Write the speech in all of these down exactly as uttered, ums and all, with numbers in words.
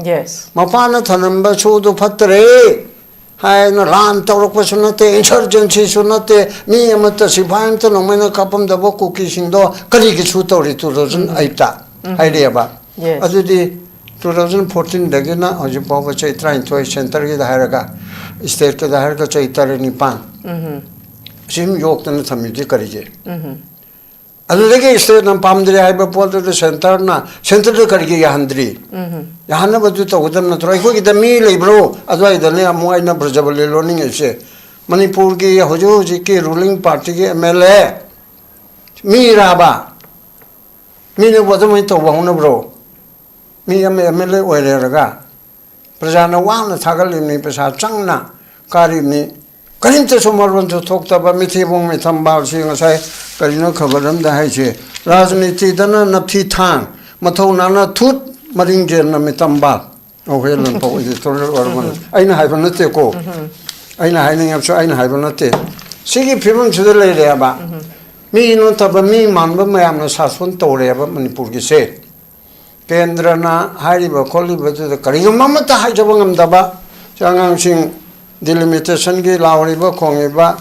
Yes. ꯃꯄꯥꯅ ꯊꯅꯝꯕ ꯁꯨꯗꯨ ꯐꯠꯇ꯭ꯔꯦ ꯍꯥꯏꯅ ꯂꯥꯟ ꯇꯧꯔꯛꯄꯁꯨ ꯅꯠꯇꯦ, ꯏꯟꯁꯔꯖꯦꯟꯁꯤꯁꯨ ꯅꯠꯇꯦ, ꯃꯤ ꯑꯃꯠꯇ, ꯁꯤꯐꯥꯏ ꯑꯃꯠꯇ ꯅꯣꯡꯃꯩꯅ ꯀꯥꯞꯄꯝꯗꯕ ꯀꯨꯀꯤꯁꯤꯡꯗꯣ ꯀꯔꯤꯒꯤ ꯁꯨ ꯇꯧꯔꯤ ꯇꯨ ꯊꯥꯎꯖꯟ ꯑꯩꯠꯇ ꯍꯥꯏꯔꯛꯑꯦꯕ꯫ Yes. ꯑꯗꯨꯗꯤ ꯇꯨ ꯊꯥꯎꯖꯟ ꯐꯣꯔꯇꯤꯟꯗꯒꯤꯅ ꯍꯧꯖꯤꯛ ꯐꯥꯎꯕ ꯆꯍꯤ ꯇꯔꯥꯅꯤꯊꯣꯏ, ꯁꯦꯟꯇꯔꯒꯤꯗ ꯍꯥꯏꯔꯒ, ꯁ꯭ꯇꯦꯠꯀꯤꯗ ꯍꯥꯏꯔꯒ ꯆꯍꯤ ꯇꯔꯦꯠ ꯅꯤꯄꯥꯟ ꯁꯤ ꯌꯣꯛꯇꯅ ꯊꯝꯃꯤꯗꯤ ꯀꯔꯤꯒꯤ? ꯑꯗꯨꯗꯒꯤ ꯁ꯭ꯇꯦꯠꯅ ꯄꯥꯝꯗ꯭ꯔꯦ ꯍꯥꯏꯕ ꯄꯣꯠꯇꯨꯗ ꯁꯦꯟꯇꯔꯅ, ꯁꯦꯟꯇꯔꯗ ꯀꯔꯤꯒꯤ ꯌꯥꯍꯟꯗ꯭ꯔꯤ? ꯌꯥꯍꯟꯅꯕꯗꯨ ꯇꯧꯒꯗꯕ ꯅꯠꯇ꯭ꯔꯣ? ꯑꯩꯈꯣꯏꯒꯤꯗ ꯃꯤ ꯂꯩꯕ꯭ꯔꯣ? ꯑꯗꯨꯋꯥꯏꯗꯅꯦ ꯑꯃꯨꯛ ꯑꯩꯅ ꯕ꯭ꯔꯖꯕꯂꯤ ꯂꯣꯟꯅꯤꯡꯉꯤꯁꯦ꯫ ꯃꯅꯤꯄꯨꯔꯒꯤ ꯍꯧꯖꯤꯛ ꯍꯧꯖꯤꯛꯀꯤ ꯔꯨꯂꯤꯡ ꯄꯥꯔꯇꯤꯒꯤ ꯑꯦꯝ ꯑꯦꯜ ꯑꯦ ꯃꯤꯔꯥꯕ? ꯃꯤꯅꯕꯨ ꯑꯗꯨꯃꯥꯏꯅ ꯇꯧꯕ ꯍꯧꯅꯕ꯭ꯔꯣ? ꯃꯤ ꯑꯃ ꯑꯦꯝ ꯑꯦꯜ ꯑꯦ ꯑꯣꯏꯔꯦꯔꯒ ꯄ꯭ꯔꯖꯥꯅ ꯋꯥꯅ ꯊꯥꯒꯠꯂꯤꯕꯅꯤ, ꯄꯩꯁꯥ ꯆꯪꯅ ꯀꯥꯔꯤꯕꯅꯤ, ꯀꯔꯤꯝꯇꯁꯨ ꯃꯔꯣꯟꯁꯨ ꯊꯣꯛꯇꯕ ꯃꯤꯊꯤꯕꯣꯡ ꯃꯤꯊꯝꯕꯥꯜꯁꯤ ꯉꯁꯥꯏ ꯀꯔꯤꯅꯣ ꯈꯕꯔ ꯑꯃꯗ ꯍꯥꯏꯁꯦ, "ꯔꯥꯖꯅꯤꯇꯤꯗꯅ ꯅꯞꯊꯤ ꯊꯥꯡ, ꯃꯊꯧꯅꯥꯅ ꯊꯨꯠ, ꯃꯔꯤꯡꯖꯦꯜꯅ ꯃꯤꯇꯝꯕꯥꯜ"꯫ ꯑꯧ, ꯍꯦ ꯂꯟꯐꯧ editorial ꯑꯣꯏꯔꯝꯒꯅꯤ꯫ ꯑꯩꯅ ꯍꯥꯏꯕ ꯅꯠꯇꯦꯀꯣ꯫ ꯑꯩꯅ ꯍꯥꯏꯅꯤꯡꯉꯕꯁꯨ ꯑꯩꯅ ꯍꯥꯏꯕ ꯅꯠꯇꯦ꯫ ꯁꯤꯒꯤ ꯐꯤꯕꯝꯁꯤꯗ ꯂꯩꯔꯦꯕ꯫ ꯃꯤ ꯅꯠꯇꯕ ꯃꯤ ꯃꯥꯟꯕ ꯃꯌꯥꯝꯅ ꯁꯥꯁꯣꯟ ꯇꯧꯔꯦꯕ ꯃꯅꯤꯄꯨꯔꯒꯤꯁꯦ꯫ ꯀꯦꯟꯗ꯭ꯔꯅ ꯍꯥꯏꯔꯤꯕ ꯈꯣꯠꯂꯤꯕꯗꯨꯗ ꯀꯔꯤꯒꯨꯝꯕ ꯑꯃꯠꯇ ꯍꯥꯏꯖꯕ ꯉꯝꯗꯕ, ꯁꯤ ꯑꯉꯥꯡꯁꯤꯡ ꯗꯤꯂꯤꯃꯤꯇꯦꯁꯟꯒꯤ ꯂꯥꯎꯔꯤꯕ ꯈꯣꯡꯉꯤꯕ,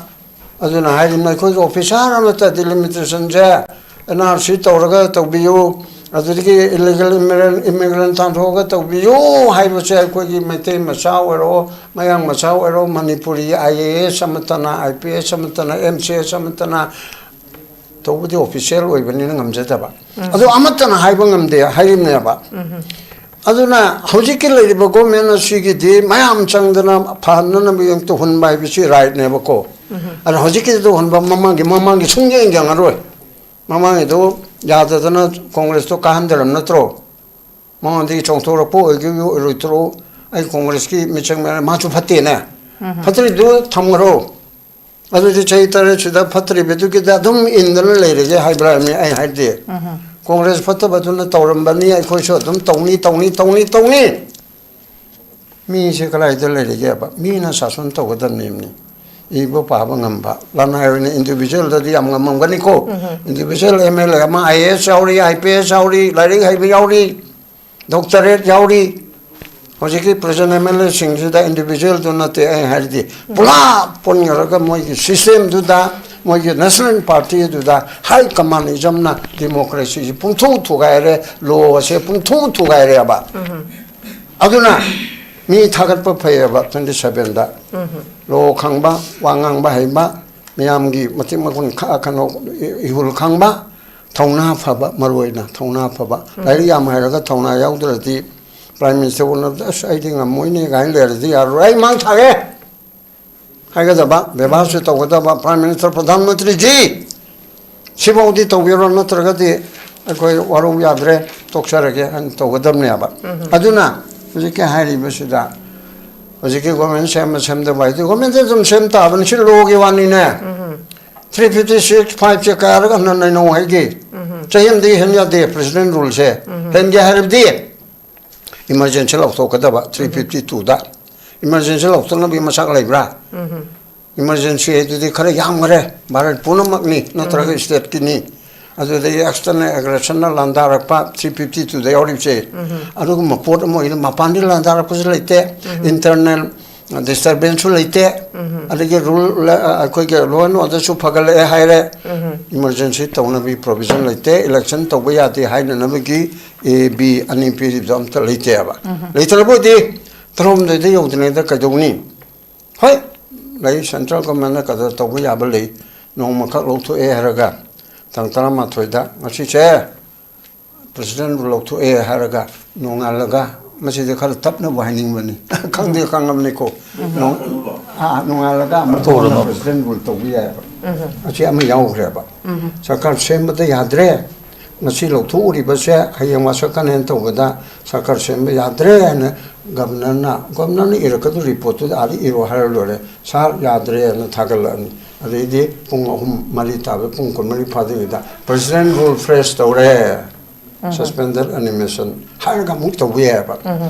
ꯑꯗꯨꯅ ꯍꯥꯏꯔꯤꯕ ꯑꯩꯈꯣꯏꯒꯤ ꯑꯣꯐꯤꯁꯥꯔ ꯑꯃꯠꯇ ꯗꯤꯂꯤꯃꯤꯇꯦꯁꯟꯁꯦ ꯑꯦꯟ ꯑꯥꯔ ꯁꯤ ꯇꯧꯔꯒ ꯇꯧꯕꯤꯌꯨ, ꯑꯗꯨꯗꯒꯤ ꯏꯂꯤꯒꯦꯜ ꯏꯃꯤꯒ꯭ꯔꯦꯟ, ꯏꯃꯤꯒ꯭ꯔꯦꯟ ꯇꯥꯟꯊꯣꯛꯑꯒ ꯇꯧꯕꯤꯌꯨ ꯍꯥꯏꯕꯁꯦ ꯑꯩꯈꯣꯏꯒꯤ ꯃꯩꯇꯩ ꯃꯆꯥ ꯑꯣꯏꯔꯣ, ꯃꯌꯥꯡ ꯃꯆꯥ ꯑꯣꯏꯔꯣ, ꯃꯅꯤꯄꯨꯔꯤ ꯑꯥꯏ ꯑꯦ ꯑꯦꯁ ꯑꯃꯠꯇꯅ, ꯑꯥꯏ ꯄꯤ ꯑꯦꯁ ꯑꯃꯠꯇꯅ, ꯑꯦꯝ ꯁꯤ ꯑꯦꯁ ꯑꯃꯠꯇꯅ, ꯇꯧꯕꯗꯤ ꯑꯣꯐꯤꯁꯤꯌꯦꯜ ꯑꯣꯏꯕꯅꯤꯅ ꯉꯝꯖꯗꯕ꯫ ꯑꯗꯨ ꯑꯃꯠꯇꯅ ꯍꯥꯏꯕ ꯉꯝꯗꯦ ꯍꯥꯏꯔꯤꯕꯅꯦꯕ꯫ ꯑꯗꯨꯅ ꯍꯧꯖꯤꯛꯀꯤ ꯂꯩꯔꯤꯕ ꯒꯣꯔꯃꯦꯟ ꯑꯁꯤꯒꯤꯗꯤ ꯃꯌꯥꯝ ꯆꯪꯗꯅ ꯐꯍꯟꯅꯅꯕ ꯌꯦꯡ ꯇꯧꯍꯟꯕ ꯍꯥꯏꯕꯁꯤ ꯔꯥꯏꯠꯅꯦꯕꯀꯣ꯫ ꯑꯗꯣ ꯍꯧꯖꯤꯛꯀꯤꯗꯤ ꯇꯧꯍꯟꯕ ꯃꯃꯥꯡꯒꯤ, ꯃꯃꯥꯡꯒꯤ ꯁꯨꯡꯌꯦꯡ ꯌꯦꯡꯉꯔꯣꯏ꯫ ꯃꯃꯥꯡꯒꯤꯗꯣ ꯌꯥꯗꯗꯅ ꯀꯣꯡꯒ꯭ꯔꯦꯁꯇꯣ ꯀꯥꯍꯟꯗꯔꯝ ꯅꯠꯇ꯭ꯔꯣ? ꯃꯉꯣꯟꯗꯒꯤ ꯆꯣꯡꯊꯣꯔꯛꯄ ꯑꯣꯏꯒꯦ ꯑꯣꯏꯔꯣꯏꯗ꯭ꯔꯣ, ꯑꯩ ꯀꯣꯡꯒ꯭ꯔꯦꯁꯀꯤ ꯃꯤꯆꯪ ꯃꯌꯥꯝ, ꯃꯥꯁꯨ ꯐꯠꯇꯦꯅꯦ꯫ ꯐꯠꯇ꯭ꯔꯤꯗꯨ ꯊꯝꯈ꯭ꯔꯣ꯫ ꯑꯗꯨꯗꯤ ꯆꯍꯤ ꯇꯔꯦꯠꯁꯤꯗ ꯐꯠꯇ꯭ꯔꯤꯕꯗꯨꯒꯤꯗ ꯑꯗꯨꯝ ꯏꯟꯗꯅ ꯂꯩꯔꯒꯦ ꯍꯥꯏꯕ꯭ꯔꯥ ꯍꯥꯏꯕꯅꯤ ꯑꯩ ꯍꯥꯏꯗꯤ꯫ ꯀꯣꯡꯒ꯭ꯔꯦꯁ ꯐꯠꯇꯕꯗꯨꯅ ꯇꯧꯔꯝꯕꯅꯤ, ꯑꯩꯈꯣꯏꯁꯨ ꯑꯗꯨꯝ ꯇꯧꯅꯤ, ꯇꯧꯅꯤ, ꯇꯧꯅꯤ, ꯇꯧꯅꯤ꯫ ꯃꯤꯁꯦ ꯀꯗꯥꯏꯗ ꯂꯩꯔꯤꯒꯦꯕ? ꯃꯤꯅ ꯁꯥꯁꯟ ꯇꯧꯒꯗꯕꯅꯤꯕꯅꯤ꯫ ꯏꯕ ꯄꯥꯕ ꯉꯝꯕ꯫ ꯂꯅꯥꯏ ꯑꯣꯏꯅ ꯏꯟꯗꯤꯕꯤꯖꯨꯋꯦꯜꯗꯗꯤ ꯌꯥꯝ ꯉꯝꯃꯝꯒꯅꯤꯀꯣ꯫ ꯏꯟꯗꯤꯕꯤꯖꯨꯋꯦꯜ ꯑꯦꯝ ꯑꯦꯜ ꯑꯦ ꯑꯃ, ꯑꯥꯏ ꯑꯦ ꯑꯦꯁ ꯌꯥꯎꯔꯤ, ꯑꯥꯏ ꯄꯤ ꯑꯦꯁ ꯌꯥꯎꯔꯤ, ꯂꯥꯏꯔꯤꯛ ꯍꯩꯕ ꯌꯥꯎꯔꯤ, ꯗꯣꯛꯇꯔꯦꯠ ꯌꯥꯎꯔꯤ, ꯍꯧꯖꯤꯛꯀꯤ present MLA ꯁꯤꯡꯁꯤꯗ individual ꯗꯨ ꯅꯠꯇꯦ ꯑꯩ ꯍꯥꯏꯔꯗꯤ, ꯄꯨꯂꯞ ꯄꯨꯟꯈ꯭ꯔꯒ ꯃꯣꯏꯒꯤ system ꯗꯨꯗ, ꯃꯣꯏꯒꯤ national party ꯗꯨꯗ high command ism ꯅ democracy ꯁꯤ ꯄꯨꯡꯊꯨ ꯊꯨꯒꯥꯏꯔꯦ, law ꯁꯦ ꯄꯨꯡꯊꯨ ꯊꯨꯒꯥꯏꯔꯦꯕ꯫ ꯑꯗꯨꯅ ꯃꯤ ꯊꯥꯒꯠꯄ ꯐꯩꯌꯦꯕ twenty seven ꯗ꯫ Law ꯈꯪꯕ, ꯋꯥ ꯉꯥꯡꯕ ꯍꯩꯕ, ꯃꯤꯌꯥꯝꯒꯤ ꯃꯇꯤꯛ ꯃꯒꯨꯟ ꯈ-, ꯀꯩꯅꯣ, ꯏꯍꯨꯜ ꯈꯪꯕ, ꯊꯧꯅꯥ ꯐꯕ, ꯃꯔꯨ ꯑꯣꯏꯅ ꯊꯧꯅꯥ ꯐꯕ꯫ ꯂꯥꯏꯔꯤꯛ ꯌꯥꯝ ꯍꯩꯔꯒ ꯊꯧꯅꯥ ꯌꯥꯎꯗ꯭ꯔꯗꯤ Prime Minister ꯑꯣꯏꯅꯕꯗ, "ꯑꯁ, ꯑꯩꯗꯤ ꯉꯝꯃꯣꯏꯅꯦ" ꯀꯥꯏꯅ ꯂꯩꯔꯗꯤ ꯌꯥꯔꯣꯏ꯫ "ꯑꯩ ꯃꯥꯡ ꯊꯥꯒꯦ" ꯍꯥꯏꯒꯗꯕ, ꯕꯦꯕꯥꯔꯁꯨ ꯇꯧꯒꯗꯕ꯫ Prime Minister, ꯄ꯭ꯔꯙꯥꯟ ꯃꯟꯇ꯭ꯔꯤꯖꯤ, ꯁꯤꯐꯥꯎꯗꯤ ꯇꯧꯕꯤꯔꯣ, ꯅꯠꯇ꯭ꯔꯒꯗꯤ ꯑꯩꯈꯣꯏ ꯋꯥꯔꯧ ꯌꯥꯗ꯭ꯔꯦ, ꯇꯣꯛꯆꯔꯒꯦ ꯍꯥꯏꯅ ꯇꯧꯒꯗꯕꯅꯦꯕ꯫ ꯑꯗꯨꯅ ꯍꯧꯖꯤꯛꯀꯤ ꯍꯥꯏꯔꯤꯕꯁꯤꯗ, ꯍꯧꯖꯤꯛꯀꯤ government ꯁꯦꯝꯕ ꯁꯦꯝꯗꯕ ꯍꯥꯏꯗꯤ government ꯑꯗꯨꯝ ꯁꯦꯝ ꯇꯥꯕꯅꯤ꯫ ꯁꯤ law ꯒꯤ ꯋꯥꯅꯤꯅꯦ꯫ Three fifty six five ꯁꯦ ꯀꯥꯏꯔꯒ ꯍꯟꯅ ꯅꯩꯅꯧ ꯍꯥꯏꯒꯦ꯫ ꯆꯍꯤ ꯑꯃꯗꯒꯤ ꯍꯦꯟ ꯌꯥꯗꯦ president rule ꯁꯦ꯫ ꯍꯦꯟꯒꯦ ꯍꯥꯏꯔꯕꯗꯤ emergency ꯂꯧꯊꯣꯛꯀꯗꯕ three fifty two ꯗ꯫ Emergency ꯂꯧꯊꯣꯛꯅꯕꯒꯤ ꯃꯆꯥꯛ ꯂꯩꯕ꯭ꯔꯥ? Emergency ꯍꯥꯏꯗꯨꯗꯤ ꯈꯔ ꯌꯥꯝꯈ꯭ꯔꯦ, ꯚꯥꯔꯠ ꯄꯨꯝꯅꯃꯛꯅꯤ ꯅꯠꯇ꯭ꯔꯒ state ꯀꯤꯅꯤ꯫ ꯑꯗꯨꯗꯒꯤ external aggression ꯅ ꯂꯥꯟꯗꯥꯔꯛꯄ three fifty two ꯗ ꯌꯥꯎꯔꯤꯕꯁꯦ꯫ ꯑꯗꯨꯒꯨꯝꯕ ꯄꯣꯠ ꯑꯃ ꯑꯣꯏꯅ ꯃꯄꯥꯟꯗꯒꯤ ꯂꯥꯟꯗꯥꯔꯛꯄꯁꯨ ꯂꯩꯇꯦ, internal disturbance ꯁꯨ ꯂꯩꯇꯦ꯫ ꯑꯗꯒꯤ rule, ꯑ, ꯑꯩꯈꯣꯏꯒꯤ law and order ꯁꯨ ꯐꯒꯠꯂꯛꯑꯦ ꯍꯥꯏꯔꯦ, emergency ꯇꯧꯅꯕꯒꯤ provision ꯂꯩꯇꯦ, election ꯇꯧꯕ ꯌꯥꯗꯦ ꯍꯥꯏꯅꯅꯕꯒꯤ A, B ꯑꯅꯤ ꯄꯤꯔꯤꯕꯗꯣ ꯑꯝꯇ ꯂꯩꯇꯦꯕ꯫ ꯂꯩꯇ꯭ꯔꯕ ꯑꯣꯏꯗꯤ ꯇꯔꯥꯍꯨꯝꯗꯣꯏꯗ ꯌꯧꯗ꯭ꯔꯤꯉꯩꯗ ꯀꯩꯗꯧꯅꯤ? ꯍꯣꯏ, ꯂꯩ, central government ꯅ ꯀꯗꯔ ꯇꯧꯕ ꯌꯥꯕ ꯂꯩ꯫ ꯅꯣꯡꯃꯈꯛ ꯂꯧꯊꯣꯛꯑꯦ ꯍꯥꯏꯔꯒ ꯇꯥꯡ ꯇꯔꯥꯃꯥꯊꯣꯏꯗ, ꯉꯁꯤꯁꯦ president ꯕꯨ ꯂꯧꯊꯣꯛꯑꯦ ꯍꯥꯏꯔꯒ ꯅꯣꯡꯉꯥꯜꯂꯒ, ꯃꯁꯤꯗꯤ ꯈꯔ ꯇꯞꯅꯕꯨ ꯍꯥꯏꯅꯤꯡꯕꯅꯤ, ꯈꯪꯗꯦ, ꯈꯪꯉꯕꯅꯤꯀꯣ꯫ ꯅꯣꯡ-, ꯑꯥ, ꯅꯣꯡꯉꯥꯜꯂꯒ ꯑꯃꯨꯛ ꯇꯧꯔꯒ president rule ꯇꯧꯕ ꯌꯥꯏꯑꯕ꯫ ꯑꯁꯤ ꯑꯃ ꯌꯥꯎꯈ꯭ꯔꯦꯕ꯫ ꯁꯔꯀꯥꯔ ꯁꯦꯝꯕꯗ ꯌꯥꯗ꯭ꯔꯦ, ꯉꯁꯤ ꯂꯧꯊꯣꯛꯎꯔꯤꯕꯁꯦ ꯍꯌꯦꯡ ꯋꯥꯁꯛꯀꯅꯦꯅ ꯇꯧꯕꯗ ꯁꯔꯀꯥꯔ ꯁꯦꯝꯕ ꯌꯥꯗ꯭ꯔꯦ ꯍꯥꯏꯅ governor ꯅ, governor ꯅ ꯏꯔꯛꯀꯗꯧꯔꯤ ꯄꯣꯠꯇꯨꯗ ꯑꯥꯗ ꯏꯔꯣ ꯍꯥꯏꯔ ꯂꯣꯏꯔꯦ꯫ Sir, ꯌꯥꯗ꯭ꯔꯦꯅ ꯊꯥꯒꯠꯂꯛꯑꯅꯤ꯫ ꯑꯗꯩꯗꯤ ꯄꯨꯡ ꯑꯍꯨꯝ, ꯃꯔꯤ ꯇꯥꯕ, ꯄꯨꯡ ꯀꯨꯟꯃꯔꯤ ꯐꯥꯗ꯭ꯔꯤꯉꯩꯗ president rule fresh ꯇꯧꯔꯦ, suspended animation ꯍꯥꯏꯔꯒ ꯑꯃꯨꯛ ꯇꯧꯕ ꯌꯥꯏꯑꯕ꯫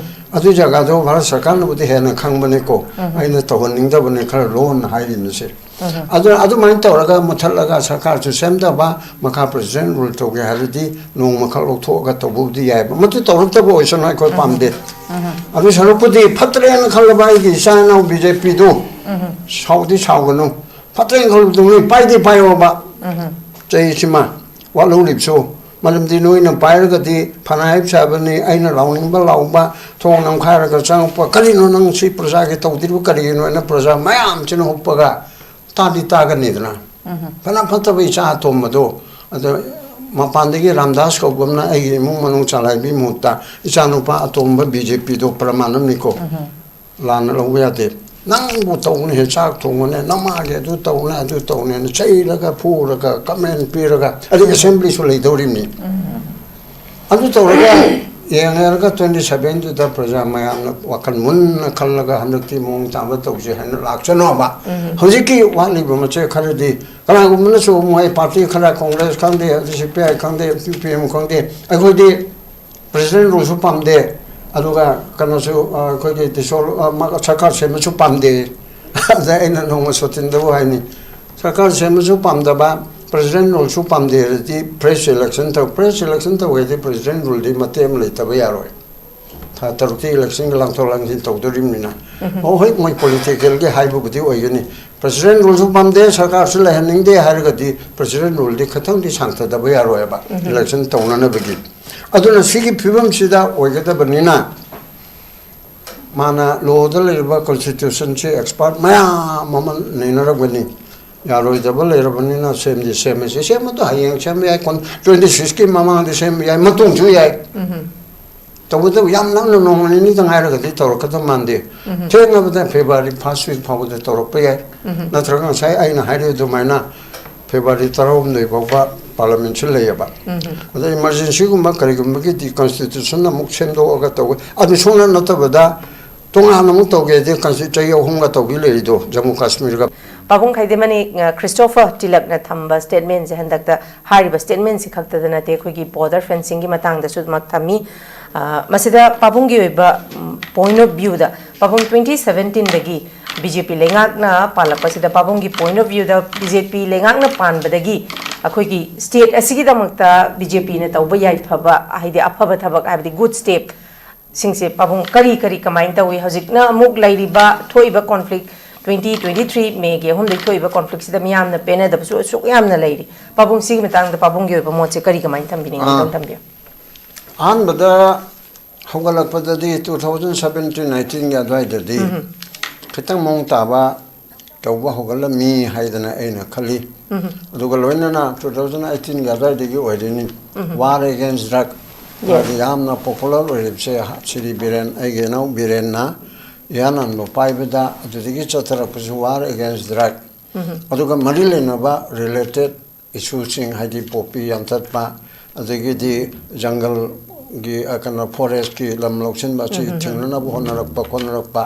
ꯑꯗꯨ ꯖꯒꯥꯗꯣ ꯚꯥꯔꯠ ꯁꯔꯀꯥꯔꯅꯕꯨꯗꯤ ꯍꯦꯟꯅ ꯈꯪꯕꯅꯤꯀꯣ, ꯑꯩꯅ ꯇꯧꯍꯟꯅꯤꯡꯗꯕꯅꯤ ꯈꯔ ꯂꯣꯟꯅ ꯍꯥꯏꯔꯤꯕꯁꯦ꯫ ꯑꯗꯨꯅ ꯑꯗꯨꯃꯥꯏꯅ ꯇꯧꯔꯒ ꯃꯨꯊꯠꯂꯒ ꯁꯔꯀꯥꯔꯁꯨ ꯁꯦꯝꯗꯕ, ꯃꯈꯥ president rule ꯇꯧꯒꯦ ꯍꯥꯏꯔꯗꯤ ꯅꯣꯡꯃꯈꯛ ꯂꯧꯊꯣꯛꯑꯒ ꯇꯧꯕꯕꯨꯗꯤ ꯌꯥꯏꯑꯕ꯫ ꯃꯗꯨ ꯇꯧꯔꯛꯇꯕ ꯑꯣꯏꯁꯅꯨ, ꯑꯩꯈꯣꯏ ꯄꯥꯝꯗꯦ꯫ ꯑꯗꯨ ꯁꯔꯨꯛꯄꯨꯗꯤ ꯐꯠꯇ꯭ꯔꯦꯅ ꯈꯜꯂꯕ ꯑꯩꯒꯤ ꯏꯆꯥ ꯏꯅꯥꯎ ꯕꯤ ꯖꯦ ꯄꯤꯗꯨ ꯁꯥꯎꯗꯤ ꯁꯥꯎꯒꯅꯨ, ꯐꯠꯇ꯭ꯔꯦꯅ ꯈꯜꯂꯕꯗꯨ ꯅꯣꯏ ꯄꯥꯏꯗꯤ ꯄꯥꯏꯌꯣꯕ꯫ ꯆꯍꯤꯁꯤꯃ ꯋꯥꯠꯍꯧꯔꯤꯕꯁꯨ, ꯃꯔꯝꯗꯤ ꯅꯣꯏꯅ ꯄꯥꯏꯔꯒꯗꯤ ꯐꯅ ꯍꯥꯏꯕ ꯁꯥꯕꯅꯤ, ꯑꯩꯅ ꯂꯥꯎꯅꯤꯡꯕ ꯂꯥꯎꯕ, ꯊꯣꯡ ꯅꯝꯈꯥꯏꯔꯒ ꯆꯪꯉꯛꯄ, "ꯀꯔꯤꯅꯣ ꯅꯪ ꯁꯤ ꯄ꯭ꯔꯖꯥꯒꯤ ꯇꯧꯗ꯭ꯔꯤꯕ ꯀꯔꯤꯒꯤꯅꯣ?" ꯍꯥꯏꯅ ꯄ꯭ꯔꯖꯥ ꯃꯌꯥꯝꯁꯤꯅ ꯍꯨꯞꯄꯒ ꯇꯥꯗꯤ ꯇꯥꯒꯅꯤꯗꯅ꯫ ꯐꯅ ꯐꯠꯇꯕ ꯏꯆꯥ ꯑꯇꯣꯝꯕꯗꯣ, ꯑꯗꯣ ꯃꯄꯥꯟꯗꯒꯤ ꯔꯥꯝꯗꯥꯁ ꯀꯧꯕ ꯑꯃꯅ ꯑꯩꯒꯤ ꯏꯃꯨꯡ ꯃꯅꯨꯡ ꯆꯂꯥꯏꯕꯒꯤ ꯃꯍꯨꯠꯇ ꯏꯆꯥꯅꯨꯄꯥ ꯑꯇꯣꯝꯕ ꯕꯤ ꯖꯦ ꯄꯤꯗꯣ ꯄ꯭ꯔꯃꯥꯟ ꯑꯃꯅꯤꯀꯣ꯫ ꯂꯥꯟꯅ ꯂꯧꯕ ꯌꯥꯗꯦ꯫ "ꯅꯪꯕꯨ ꯇꯧꯅꯤ ꯍꯦ, ꯆꯥꯛ ꯊꯣꯡꯕꯅꯦ, ꯅꯃꯥꯒꯤ ꯑꯗꯨ ꯇꯧꯅꯦ, ꯑꯗꯨ ꯇꯧꯅꯦꯅ" ꯆꯩꯔꯒ ꯐꯨꯔꯒ ꯀꯃꯦꯟ ꯄꯤꯔꯒ, ꯑꯗꯨꯒ ꯑꯦꯁꯦꯝꯕ꯭ꯂꯤꯁꯨ ꯂꯩꯗꯧꯔꯤꯕꯅꯤ꯫ ꯑꯗꯨ ꯇꯧꯔꯒ ꯌꯦꯡꯉꯔꯒ twenty sevenꯗꯨꯗ ꯄ꯭ꯔꯖꯥ ꯃꯌꯥꯝꯅ ꯋꯥꯈꯜ ꯃꯨꯟꯅ ꯈꯜꯂꯒ ꯍꯟꯗꯛꯇꯤ ꯃꯑꯣꯡ ꯇꯥꯕ ꯇꯧꯁꯦ ꯍꯥꯏꯅ ꯂꯥꯛꯆꯅꯣꯕ꯫ ꯍꯧꯖꯤꯛꯀꯤ ꯋꯥꯠꯂꯤꯕ ꯃꯆꯦꯠ ꯈꯔꯗꯤ ꯀꯅꯥꯒꯨꯝꯕꯅꯁꯨ ꯃꯣꯏ ꯄꯥꯔꯇꯤ ꯈꯔ, ꯀꯣꯡꯒ꯭ꯔꯦꯁ ꯈꯪꯗꯦ, ꯁꯤ ꯄꯤ ꯑꯥꯏ ꯈꯪꯗꯦ, ꯄꯤ ꯄꯤ ꯑꯦꯝ ꯈꯪꯗꯦ, ꯑꯩꯈꯣꯏꯗꯤ president ruleꯁꯨ ꯄꯥꯝꯗꯦ, ꯑꯗꯨꯒ ꯀꯩꯅꯣꯁꯨ, ꯑ, ꯑꯩꯈꯣꯏꯒꯤ ꯗꯤꯁꯣꯜ-, ꯑ, ꯃꯥ-, ꯁꯔꯀꯥꯔ ꯁꯦꯝꯕꯁꯨ ꯄꯥꯝꯗꯦ꯫ ꯑꯗ ꯑꯩꯅ ꯅꯣꯡꯃ ꯁꯣꯇꯤꯟꯗꯕꯨ ꯍꯥꯏꯅꯤ, "ꯁꯔꯀꯥꯔ ꯁꯦꯝꯕꯁꯨ ꯄꯥꯝꯗꯕ, president ruleꯁꯨ ꯄꯥꯝꯗꯦ ꯍꯥꯏꯔꯗꯤ fresh election ꯇꯧ꯫ Fresh election ꯇꯧꯒꯦꯗꯤ president ruleꯗꯤ ꯃꯇꯦꯛ ꯑꯃ ꯂꯩꯇꯕ ꯌꯥꯔꯣꯏ꯫ ꯊꯥ ꯇꯔꯨꯛꯇꯤ electionꯒꯤ ꯂꯥꯡꯊꯣꯛ ꯂꯥꯡꯁꯤꯟ ꯇꯧꯗꯣꯔꯤꯕꯅꯤꯅ"꯫ ꯑꯣ, ꯍꯣꯏ, ꯃꯣꯏ politicalꯒꯤ ꯍꯥꯏꯕꯕꯨꯗꯤ ꯑꯣꯏꯒꯅꯤ꯫ President ruleꯁꯨ ꯄꯥꯝꯗꯦ, ꯁꯔꯀꯥꯔꯁꯨ ꯂꯩꯍꯟꯅꯤꯡꯗꯦ ꯍꯥꯏꯔꯒꯗꯤ president ruleꯗꯤ ꯈꯤꯇꯪꯗꯤ ꯁꯥꯡꯊꯗꯕ ꯌꯥꯔꯣꯏꯕ election ꯇꯧꯅꯅꯕꯒꯤ꯫ ꯑꯗꯨꯅ ꯁꯤꯒꯤ ꯐꯤꯕꯝꯁꯤꯗ ꯑꯣꯏꯒꯗꯕꯅꯤꯅ ꯃꯥꯅ lawꯗ ꯂꯩꯔꯤꯕ constitutionꯁꯤ expert ꯃꯌꯥꯝ ꯑꯃ ꯅꯩꯅꯔꯝꯒꯅꯤ꯫ ꯌꯥꯔꯣꯏꯗꯕ ꯂꯩꯔꯕꯅꯤꯅ ꯁꯦꯝꯗꯤ ꯁꯦꯝꯃꯁꯤ꯫ ꯁꯦꯝꯕꯗꯣ ꯍꯌꯦꯡ ꯁꯦꯝꯕ ꯌꯥꯏ, ꯀꯣꯟ-, twenty sixꯀꯤ ꯃꯃꯥꯡꯗ ꯁꯦꯝꯕ ꯌꯥꯏ, ꯃꯇꯨꯡꯁꯨ ꯌꯥꯏ꯫ ꯇꯧꯕꯇꯕꯨ ꯌꯥꯝ ꯅꯛꯅ ꯅꯣꯡꯃ ꯅꯤꯅꯤꯗ ꯉꯥꯏꯔꯒꯗꯤ ꯇꯧꯔꯛꯀꯗꯕ ꯃꯥꯟꯗꯦ꯫ ꯊꯦꯡꯅꯕꯗ February first week ꯐꯥꯎꯕꯗ ꯇꯧꯔꯛꯄ ꯌꯥꯏ꯫ ꯅꯠꯇ꯭ꯔꯒ ꯉꯁꯥꯏ ꯑꯩꯅ ꯍꯥꯏꯔꯤꯕ ꯑꯗꯨꯃꯥꯏꯅ February ꯇꯔꯥꯍꯨꯝꯗꯣꯏ ꯐꯥꯎꯕ parliamentꯁꯤ ꯂꯩꯌꯦꯕ꯫ ꯑꯗ emergencyꯒꯨꯝꯕ ꯀꯔꯤꯒꯨꯝꯕꯒꯤꯗꯤ constitution ꯑꯃꯨꯛ ꯁꯦꯝꯗꯣꯛꯑꯒ ꯇꯧꯋꯦ꯫ ꯑꯗꯨ ꯁꯨꯡꯅ ꯅꯠꯇꯕꯗ ꯇꯣꯉꯥꯟꯅ ꯑꯃꯨꯛ ꯇꯧꯒꯦꯗꯤ consti-, ꯆꯍꯤ ꯑꯍꯨꯝꯒ ꯇꯧꯕꯤ ꯂꯩꯔꯤꯗꯣ ꯖꯝꯃꯨ ꯀꯥꯁꯃꯤꯔꯒ꯫ ꯄꯥꯕꯨꯡ ꯈꯥꯏꯗꯦꯃꯅꯤ, ꯑ, ꯈ꯭ꯔꯤꯁꯇꯣꯐꯔ ꯇꯤꯂꯛꯅ ꯊꯝꯕ statementꯁꯦ ꯍꯟꯗꯛꯇ ꯍꯥꯏꯔꯤꯕ statementꯁꯤ ꯈꯛꯇꯗ ꯅꯠꯇꯦ, ꯑꯩꯈꯣꯏꯒꯤ border fencingꯒꯤ ꯃꯇꯥꯡꯗꯁꯨ ꯑꯗꯨꯃꯛ ꯊꯝꯃꯤ꯫ ꯑ, ꯃꯁꯤꯗ ꯄꯥꯕꯨꯡꯒꯤ ꯑꯣꯏꯕ, ꯎꯝ, point of viewꯗ ꯄꯥꯕꯨꯡ twenty seventeenꯗꯒꯤ ꯕꯤ ꯖꯦ ꯄꯤ ꯂꯩꯉꯥꯛꯅ ꯄꯥꯜꯂꯛꯄꯁꯤꯗ, ꯄꯥꯕꯨꯡꯒꯤ point of viewꯗ ꯕꯤ ꯖꯦ ꯄꯤ ꯂꯩꯉꯥꯛꯅ ꯄꯥꯟꯕꯗꯒꯤ ꯑꯩꯈꯣꯏꯒꯤ state ꯑꯁꯤꯒꯤꯗꯃꯛꯇ ꯕꯤ ꯖꯦ ꯄꯤꯅ ꯇꯧꯕ ꯌꯥꯏꯐꯕ, ꯍꯥꯏꯗꯤ ꯑꯐꯕ ꯊꯕꯛ, ꯍꯥꯏꯕꯗꯤ good step ꯁꯤꯡꯁꯦ, ꯄꯥꯕꯨꯡ, ꯀꯔꯤ ꯀꯔꯤ ꯀꯃꯥꯏꯅ ꯇꯧꯏ? ꯍꯧꯖꯤꯛꯅ ꯑꯃꯨꯛ ꯂꯩꯔꯤꯕ ꯊꯣꯛꯏꯕ conflict, twenty twenty three Mayꯒꯤ ꯑꯍꯨꯝꯗꯒꯤ ꯊꯣꯛꯏꯕ conflictꯁꯤꯗ ꯃꯤꯌꯥꯝꯅ ꯄꯦꯟꯅꯗꯕꯁꯨ ꯑꯁꯨꯛ ꯌꯥꯝꯅ ꯂꯩꯔꯤ꯫ ꯄꯥꯕꯨꯡ, ꯁꯤꯒꯤ ꯃꯇꯥꯡꯗ ꯄꯥꯕꯨꯡꯒꯤ ꯑꯣꯏꯕ ꯃꯣꯠꯁꯦ ꯀꯔꯤ ꯀꯃꯥꯏꯅ ꯊꯝꯕꯤꯅꯤꯡꯉꯤ? ꯑꯥ꯫ ꯑꯝꯇꯪ ꯊꯝꯕꯤꯌꯨ꯫ ꯑꯍꯥꯟꯕꯗ ꯍꯧꯒꯠꯂꯛꯄꯗꯗꯤ two thousand seventeen eighteenꯒꯤ ꯑꯗꯨꯋꯥꯏꯗꯗꯤ ꯈꯤꯇꯪ ꯃꯑꯣꯡ ꯇꯥꯕ ꯇꯧꯕ ꯍꯧꯒꯠꯂꯝꯃꯤ ꯍꯥꯏꯗꯅ ꯑꯩꯅ ꯈꯜꯂꯤ꯫ ꯑꯗꯨꯒ ꯂꯣꯏꯅꯅ two thousand eighteenꯒꯤ ꯑꯗꯨꯋꯥꯏꯗꯒꯤ ꯑꯣꯏꯔꯤꯅꯤ, War Against Drug, ꯃꯥꯒꯤ ꯌꯥꯝꯅ popular ꯑꯣꯏꯔꯤꯕꯁꯦ ꯁ꯭ꯔꯤ ꯕꯤꯔꯦꯟ, ꯑꯩꯒꯤ ꯏꯅꯥꯎ ꯕꯤꯔꯦꯟꯅ ꯏꯍꯥꯟ ꯍꯥꯟꯕ ꯄꯥꯏꯕꯗ, ꯑꯗꯨꯗꯒꯤ ꯆꯠꯊꯔꯛꯄꯁꯨ War Against Drug, ꯑꯗꯨꯒ ꯃꯔꯤ ꯂꯩꯅꯕ related issueꯁꯤꯡ, ꯍꯥꯏꯗꯤ ꯄꯣꯄꯤ ꯌꯥꯟꯊꯠꯄ, ꯑꯗꯒꯤꯗꯤ ꯖꯪꯒꯜꯒꯤ, ꯑ, ꯀꯩꯅꯣ, forestꯀꯤ ꯂꯝ ꯂꯧꯁꯤꯟꯕ ꯑꯁꯤ ꯊꯤꯡꯅꯅꯕ ꯍꯣꯠꯅꯔꯛꯄ ꯈꯣꯠꯅꯔꯛꯄ,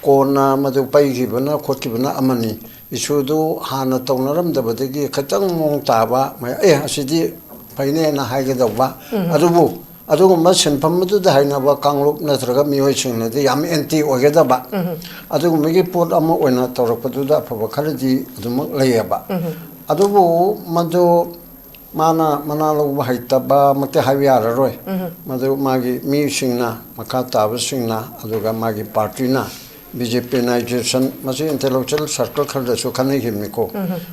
ꯀꯣꯟꯅ ꯃꯗꯨ ꯄꯩꯈꯤꯕꯅ ꯈꯣꯠꯈꯤꯕꯅ ꯑꯃꯅꯤ꯫ Issueꯗꯨ ꯍꯥꯟꯅ ꯇꯧꯅꯔꯝꯗꯕꯗꯒꯤ ꯈꯤꯇꯪ ꯃꯑꯣꯡ ꯇꯥꯕ, ꯃ-, "ꯑꯦ, ꯑꯁꯤꯗꯤ ꯐꯩꯅꯦꯅ" ꯍꯥꯏꯒꯗꯧꯕ꯫ ꯑꯗꯨꯕꯨ ꯑꯗꯨꯒꯨꯝꯕ ꯁꯤꯟꯐꯝ ꯑꯗꯨꯗ ꯍꯩꯅꯕ ꯀꯥꯡꯂꯨꯞ ꯅꯠꯇ꯭ꯔꯒ ꯃꯤꯑꯣꯏꯁꯤꯡꯅꯗꯤ ꯌꯥꯝ anti ꯑꯣꯏꯒꯗꯕ, ꯑꯗꯨꯒꯨꯝꯕꯒꯤ ꯄꯣꯠ ꯑꯃ ꯑꯣꯏꯅ ꯇꯧꯔꯛꯄꯗꯨꯗ ꯑꯐꯕ ꯈꯔꯗꯤ ꯑꯗꯨꯃꯛ ꯂꯩꯌꯦꯕ꯫ ꯑꯗꯨꯕꯨ ꯃꯗꯨ ꯃꯥꯅ ꯃꯅꯥ ꯂꯧꯕ ꯍꯩꯇꯕꯃꯛꯇꯤ ꯍꯥꯏꯕ ꯌꯥꯔꯔꯣꯏ꯫ ꯃꯗꯨ ꯃꯥꯒꯤ ꯃꯤꯁꯤꯡꯅ, ꯃꯈꯥ ꯇꯥꯕꯁꯤꯡꯅ, ꯑꯗꯨꯒ ꯃꯥꯒꯤ partyꯅ, BJPꯅꯥꯏꯖꯦꯁꯟ, ꯃꯁꯤ intellectual circle ꯈꯔꯗꯁꯨ ꯈꯟꯅꯈꯤꯕꯅꯤꯀꯣ꯫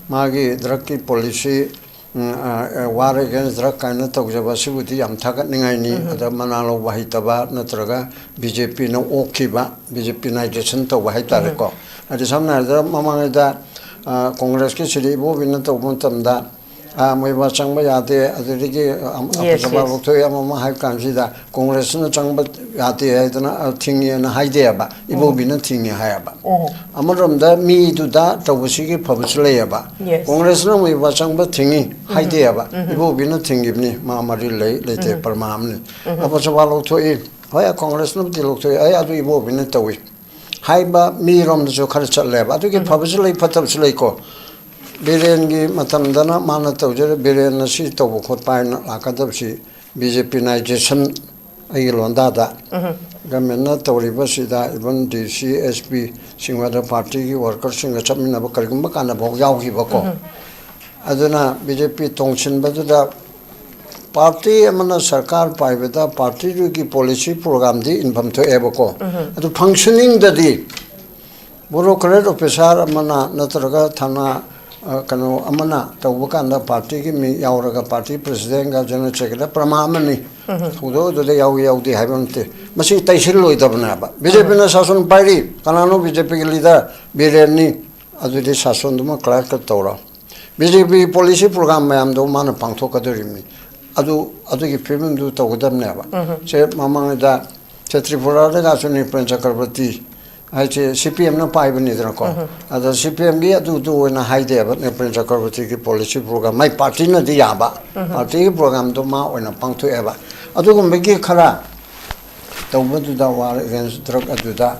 ꯃꯥꯒꯤ drugꯀꯤ policy, ꯎꯝ, ꯑ, ꯑ, War Against Drug ꯀꯥꯏꯅ ꯇꯧꯖꯕ ꯑꯁꯤꯕꯨꯗꯤ ꯌꯥꯝ ꯊꯥꯒꯠꯅꯤꯡꯉꯥꯏꯅꯤ꯫ ꯑꯗ ꯃꯅꯥ ꯂꯧꯕ ꯍꯩꯇꯕ ꯅꯠꯇ꯭ꯔꯒ BJPꯅ ꯑꯣꯛꯈꯤꯕ, BJPꯅꯥꯏꯖꯦꯁꯟ ꯇꯧꯕ ꯍꯥꯏꯇꯥꯔꯦꯀꯣ꯫ ꯍꯥꯏꯗꯤ ꯁꯝꯅ ꯍꯥꯏꯔꯕꯗ ꯃꯃꯥꯡꯉꯩꯗ, ꯑ, ꯀꯣꯡꯒ꯭ꯔꯦꯁꯀꯤ ꯁꯤꯗꯤ ꯏꯕꯣꯕꯤꯅ ꯇꯧꯕ ꯃꯇꯝꯗ, ꯑ, ꯃꯣꯏꯕꯥ ꯆꯪꯕ ꯌꯥꯗꯦ, ꯑꯗꯨꯗꯒꯤ, ꯑ, ꯑꯐ-, Yes, ꯑꯐꯖꯕ yes. ꯂꯧꯊꯣꯛꯑꯦ, ꯑꯃ ꯑꯃ ꯍꯥꯏꯕ ꯀꯥꯟꯁꯤꯗ ꯀꯣꯡꯒ꯭ꯔꯦꯁꯅ ꯆꯪꯕ ꯌꯥꯗꯦ ꯍꯥꯏꯗꯅ, ꯑ, ꯊꯤꯡꯉꯦꯅ ꯍꯥꯏꯗꯦꯕ, ꯏꯕꯣꯕꯤꯅ ꯊꯤꯡꯉꯦ ꯍꯥꯏꯌꯦꯕ꯫ ꯑꯃꯔꯣꯝꯗ ꯃꯤꯗꯨꯗ ꯇꯧꯕꯁꯤꯒꯤ ꯐꯕꯁꯨ ꯂꯩꯌꯦꯕ꯫ Yes. ꯀꯣꯡꯒ꯭ꯔꯦꯁꯅ ꯃꯣꯏꯕꯥ ꯆꯪꯕ ꯊꯤꯡꯉꯤ ꯍꯥꯏꯗꯦꯕ, ꯏꯕꯣꯕꯤꯅ ꯊꯤꯡꯈꯤꯕꯅꯤ, ꯃꯥ ꯃꯔꯤ ꯂꯩ ꯂꯩꯇꯦ ꯄ꯭ꯔꯃꯥꯟ ꯑꯃꯅꯤ꯫ ꯑꯐꯖꯕ ꯂꯧꯊꯣꯛꯏ, ꯍꯣꯏ, ꯀꯣꯡꯒ꯭ꯔꯦꯁꯅꯕꯨꯗꯤ ꯂꯧꯊꯣꯛꯏ, ꯑꯩ ꯑꯗꯨ ꯏꯕꯣꯕꯤꯅ ꯇꯧꯏ ꯍꯥꯏꯕ ꯃꯤꯔꯣꯝꯗꯁꯨ ꯈꯔ ꯆꯠꯂꯦꯕ꯫ ꯑꯗꯨꯒꯤ ꯐꯕꯁꯨ ꯂꯩ, ꯐꯠꯇꯕꯁꯨ ꯂꯩꯀꯣ꯫ ꯕꯤꯔꯦꯟꯒꯤ ꯃꯇꯝꯗꯅ ꯃꯥꯅ ꯇꯧꯖꯔꯦ, ꯕꯤꯔꯦꯟꯅ ꯁꯤ ꯇꯧꯕ ꯈꯣꯠꯄ ꯍꯥꯏꯅ ꯂꯥꯛꯀꯗꯕꯁꯤ BJPꯅꯥꯏꯖꯦꯁꯟ, ꯑꯩꯒꯤ ꯂꯣꯟꯗꯥꯗ ꯒꯃꯦꯟꯅ ꯇꯧꯔꯤꯕꯁꯤꯗ even ꯗꯤ ꯁꯤ, ꯑꯦꯁ ꯄꯤ ꯁꯤꯡ ꯑꯗ ꯄꯥꯔꯇꯤꯒꯤ ꯋꯥꯔꯀꯔꯁꯤꯡꯒ ꯆꯠꯃꯤꯟꯅꯕ ꯀꯔꯤꯒꯨꯝꯕ ꯀꯥꯟꯗꯐꯥꯎ ꯌꯥꯎꯈꯤꯕꯀꯣ꯫ ꯑꯗꯨꯅ ꯕꯤ ꯖꯦ ꯄꯤ ꯇꯣꯡꯁꯤꯟꯕꯗꯨꯗ ꯄꯥꯔꯇꯤ ꯑꯃꯅ ꯁꯔꯀꯥꯔ ꯄꯥꯏꯕꯗ ꯄꯥꯔꯇꯤꯗꯨꯒꯤ ꯄꯣꯂꯤꯁꯤ ꯄ꯭ꯔꯣꯒ꯭ꯔꯥꯝꯗꯤ ꯏꯟꯐꯝ ꯊꯣꯛꯑꯦꯕꯀꯣ꯫ ꯑꯗꯨ ꯐꯪꯁꯅꯤꯡꯗꯗꯤ ꯕ꯭ꯌꯨꯔꯣꯀ꯭ꯔꯦꯠ ꯑꯣꯐꯤꯁꯥꯔ ꯑꯃꯅ ꯅꯠꯇ꯭ꯔꯒ ꯊꯥꯅ, ꯑ, ꯀꯩꯅꯣ ꯑꯃꯅ ꯇꯧꯕ ꯀꯥꯟꯗ ꯄꯥꯔꯇꯤꯒꯤ ꯃꯤ ꯌꯥꯎꯔꯒ ꯄꯥꯔꯇꯤ ꯄ꯭ꯔꯁꯤꯗꯦꯟꯒ ꯖꯦꯅꯔꯦꯜ ꯁꯦꯀ꯭ꯔꯦꯇꯔꯤ ꯄ꯭ꯔꯃꯥ ꯑꯃꯅꯤ꯫ ꯊꯧꯗꯣꯛ ꯑꯗꯨꯗ ꯌꯥꯎꯏ ꯌꯥꯎꯗꯦ ꯍꯥꯏꯕ ꯅꯠꯇꯦ꯫ ꯃꯁꯤ ꯇꯩꯁꯤꯜꯂꯣꯏꯗꯕꯅꯦꯕ꯫ ꯕꯤ ꯖꯦ ꯄꯤꯅ ꯁꯥꯁꯟ ꯄꯥꯏꯔꯤ, ꯀꯅꯥꯅꯣ ꯕꯤ ꯖꯦ ꯄꯤꯒꯤ ꯂꯤꯗꯔ? ꯕꯤꯔꯦꯟꯅꯤ꯫ ꯑꯗꯨꯗꯤ ꯁꯥꯁꯟꯗꯨꯃ ꯀ꯭ꯂꯥꯔꯛꯇ ꯇꯧꯔꯣ꯫ ꯕꯤ ꯖꯦ ꯄꯤ ꯄꯣꯂꯤꯁꯤ ꯄ꯭ꯔꯣꯒ꯭ꯔꯥꯝ ꯃꯌꯥꯝꯗꯣ ꯃꯥꯅ ꯄꯥꯡꯊꯣꯛꯀꯗꯧꯔꯤꯕꯅꯤ꯫ ꯑꯗꯨ, ꯑꯗꯨꯒꯤ ꯐꯤꯕꯝꯗꯨ ꯇꯧꯒꯗꯕꯅꯦꯕ꯫ ꯁꯦ ꯃꯃꯥꯡꯗ ꯁꯦ ꯇ꯭ꯔꯤꯄꯨꯔꯥꯗꯒꯁꯨ ꯅꯤꯄ꯭ꯔꯦꯟ ꯆꯀ꯭ꯔꯕꯔꯇꯤ ꯍꯥꯏꯁꯦ ꯁꯤ ꯄꯤ ꯑꯦꯝꯅ ꯄꯥꯏꯕꯅꯤꯗꯅꯀꯣ꯫ ꯑꯗ ꯁꯤ ꯄꯤ ꯑꯦꯝꯒꯤ ꯑꯗꯨꯗꯨ ꯑꯣꯏꯅ ꯍꯥꯏꯗꯦꯕ, ꯅꯤꯄ꯭ꯔꯦꯟ ꯆꯀ꯭ꯔꯕꯔꯇꯤꯒꯤ ꯄꯣꯂꯤꯁꯤ ꯄ꯭ꯔꯣꯒ꯭ꯔꯥꯝ, ꯃꯥꯏ ꯄꯥꯔꯇꯤꯅꯗꯤ ꯌꯥꯕ, ꯄꯥꯔꯇꯤꯒꯤ ꯄ꯭ꯔꯣꯒ꯭ꯔꯥꯝꯗꯣ ꯃꯥ ꯑꯣꯏꯅ ꯄꯥꯡꯊꯣꯛꯑꯦꯕ꯫ ꯑꯗꯨꯒꯨꯝꯕꯒꯤ ꯈꯔ ꯇꯧꯕꯗꯨꯗ, ꯋꯥꯔ ꯑꯦꯒꯦꯟꯁ ꯗ꯭ꯔꯒ ꯑꯗꯨꯗ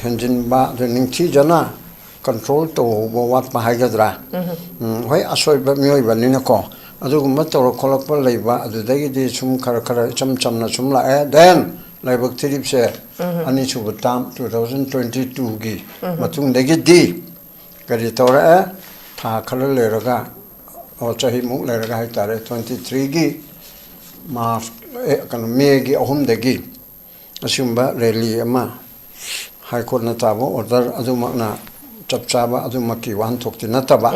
ꯍꯦꯟꯖꯤꯟꯕ, ꯑꯗꯨ ꯅꯤꯡꯊꯤꯖꯅ ꯀꯟꯇ꯭ꯔꯣꯜ ꯇꯧꯍꯧꯕ ꯋꯥꯠꯄ ꯍꯥꯏꯒꯗ꯭ꯔꯥ? ꯎꯝ, ꯍꯣꯏ, ꯑꯁꯣꯏꯕ ꯃꯤꯑꯣꯏꯕꯅꯤꯅꯀꯣ, ꯑꯗꯨꯒꯨꯝꯕ ꯇꯧꯔꯛ ꯈꯣꯠꯂꯛꯄ ꯂꯩꯕ, ꯑꯗꯨꯗꯒꯤꯗꯤ ꯁꯨꯝ ꯈꯔ ꯈꯔ ꯏꯆꯝ ꯆꯝꯅ ꯁꯨꯝ ꯂꯥꯛꯑꯦ꯫ ꯗꯦꯟ ꯂꯥꯏꯕꯛ ꯊꯤꯔꯤꯕꯁꯦ ꯑꯅꯤꯁꯨꯕ ꯇꯥꯝ ꯇꯨ ꯊꯥꯎꯖꯟ ꯇ꯭ꯋꯦꯟꯇꯤ ꯇꯨꯒꯤ ꯃꯇꯨꯡꯗꯒꯤꯗꯤ ꯀꯔꯤ ꯇꯧꯔꯛꯑꯦ? ꯊꯥ ꯈꯔ ꯂꯩꯔꯒ, ꯑꯣ, ꯆꯍꯤꯃꯨꯛ ꯂꯩꯔꯒ ꯍꯥꯏꯇꯥꯔꯦ, ꯇ꯭ꯋꯦꯟꯇꯤ ꯊ꯭ꯔꯤꯒꯤ ꯃꯥꯔꯆ, ꯑꯦ, ꯀꯩꯅꯣ, ꯃꯦꯒꯤ ꯑꯍꯨꯝꯗꯒꯤ ꯑꯁꯤꯒꯨꯝꯕ ꯔꯦꯂꯤ ꯑꯃ, ꯍꯥꯏ ꯀꯣꯔꯠꯅ ꯇꯥꯕ ꯑꯣꯔꯗꯔ ꯑꯗꯨꯃꯛꯅ ꯆꯞ ꯆꯥꯕ ꯑꯗꯨꯃꯛꯀꯤ ꯋꯥꯍꯟꯊꯣꯛꯇꯤ ꯅꯠꯇꯕ,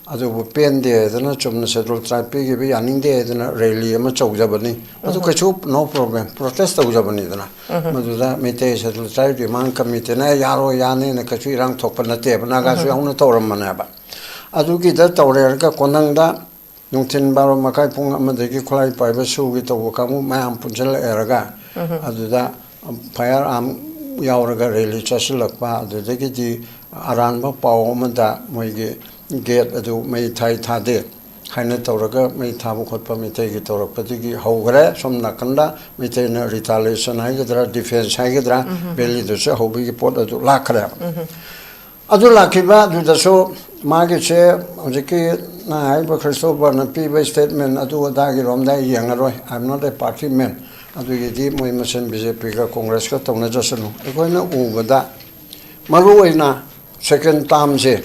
ꯑꯗꯨꯕꯨ ꯄꯦꯟꯗꯦ ꯍꯥꯏꯗꯅ ꯆꯨꯝꯅ ꯁꯦꯗꯨꯜ ꯇ꯭ꯔꯥꯏꯕ ꯄꯤꯈꯤꯕ ꯌꯥꯅꯤꯡꯗꯦ ꯍꯥꯏꯗꯅ ꯔꯦꯂꯤ ꯑꯃ ꯆꯧꯖꯕꯅꯤ꯫ ꯑꯗꯨ ꯀꯩꯁꯨ, ꯅꯣ ꯄ꯭ꯔꯣꯕ꯭ꯂꯦꯝ, ꯄ꯭ꯔꯣꯇꯦꯁ ꯇꯧꯖꯕꯅꯤꯗꯅ꯫ ꯃꯗꯨꯗ ꯃꯩꯇꯩ ꯁꯦꯗꯨꯜ ꯇ꯭ꯔꯥꯏꯕ ꯗꯤꯃꯥꯟ ꯀꯃꯤꯇꯤꯅ ꯌꯥꯔꯣꯏ, ꯌꯥꯅꯤꯅ ꯀꯩꯁꯨ ꯏꯔꯥꯡ ꯊꯣꯛꯄ ꯅꯠꯇꯦꯕ, ꯅꯥꯒꯥꯁꯨ ꯌꯥꯎꯅ ꯇꯧꯔꯝꯕꯅꯦꯕ꯫ ꯑꯗꯨꯒꯤꯗ ꯇꯧꯔꯦꯔꯒ ꯀꯣꯟꯅꯪꯗ ꯅꯨꯡꯊꯤꯟ ꯕꯥꯔꯣ ꯃꯈꯥꯏ, ꯄꯨꯡ ꯑꯃꯗꯒꯤ ꯈꯨꯠꯂꯥꯏ ꯄꯥꯏꯕ ꯁꯨꯒꯤ ꯇꯧꯕ ꯀꯥꯡꯕꯨ ꯃꯌꯥꯝ ꯄꯨꯟꯁꯤꯜꯂꯛꯑꯦꯔꯒ ꯑꯗꯨꯗ ꯐꯥꯏꯌꯔ ꯑꯥꯔꯝ ꯌꯥꯎꯔꯒ ꯔꯦꯂꯤ ꯆꯠꯁꯤꯜꯂꯛꯄ, ꯑꯗꯨꯗꯒꯤꯗꯤ ꯑꯔꯥꯟꯕ ꯄꯥꯎ ꯑꯃꯗ ꯃꯣꯏꯒꯤ ꯒꯦꯠ ꯑꯗꯨ ꯃꯩ ꯊꯥꯏ ꯊꯥꯗꯦ ꯍꯥꯏꯅ ꯇꯧꯔꯒ ꯃꯩ ꯊꯥꯕ ꯈꯣꯠꯄ ꯃꯩꯇꯩꯒꯤ ꯇꯧꯔꯛꯄꯗꯒꯤ ꯍꯧꯈ꯭ꯔꯦ꯫ ꯁꯣꯝ ꯅꯥꯀꯟꯗ ꯃꯩꯇꯩꯅ ꯔꯤꯇꯥꯂꯤꯌꯦꯁꯟ ꯍꯥꯏꯒꯗ꯭ꯔꯥ, ꯗꯤꯐꯦꯟꯁ ꯍꯥꯏꯒꯗ꯭ꯔꯥ, ꯚꯦꯂꯤꯗꯁꯨ ꯍꯧꯕꯒꯤ ꯄꯣꯠ ꯑꯗꯨ ꯂꯥꯛꯈ꯭ꯔꯦ꯫ ꯑꯗꯨ ꯂꯥꯛꯈꯤꯕ ꯑꯗꯨꯗꯁꯨ ꯃꯥꯒꯤꯁꯦ ꯍꯧꯖꯤꯛꯀꯤ ꯅꯪ ꯍꯥꯏꯔꯤꯕ ꯈ꯭ꯔꯤꯁꯇꯣꯐꯔꯅ ꯄꯤꯕ ꯁ꯭ꯇꯦꯠꯃꯦꯟ ꯑꯗꯨ ꯑꯗꯥꯒꯤꯔꯣꯝꯗ ꯑꯩ ꯌꯦꯡꯉꯔꯣꯏ, I am not a party man꯫ ꯑꯗꯨꯒꯤꯗꯤ ꯃꯣꯏ ꯃꯁꯦꯟ ꯕꯤ ꯖꯦ ꯄꯤꯒ ꯀꯣꯡꯒ꯭ꯔꯦꯁꯀ ꯇꯧꯅꯖꯁꯅꯨ꯫ ꯑꯩꯈꯣꯏꯅ ꯎꯕꯗ ꯃꯔꯨ ꯑꯣꯏꯅ ꯁꯦꯀꯦꯟ ꯇꯥꯔꯝꯁꯦ,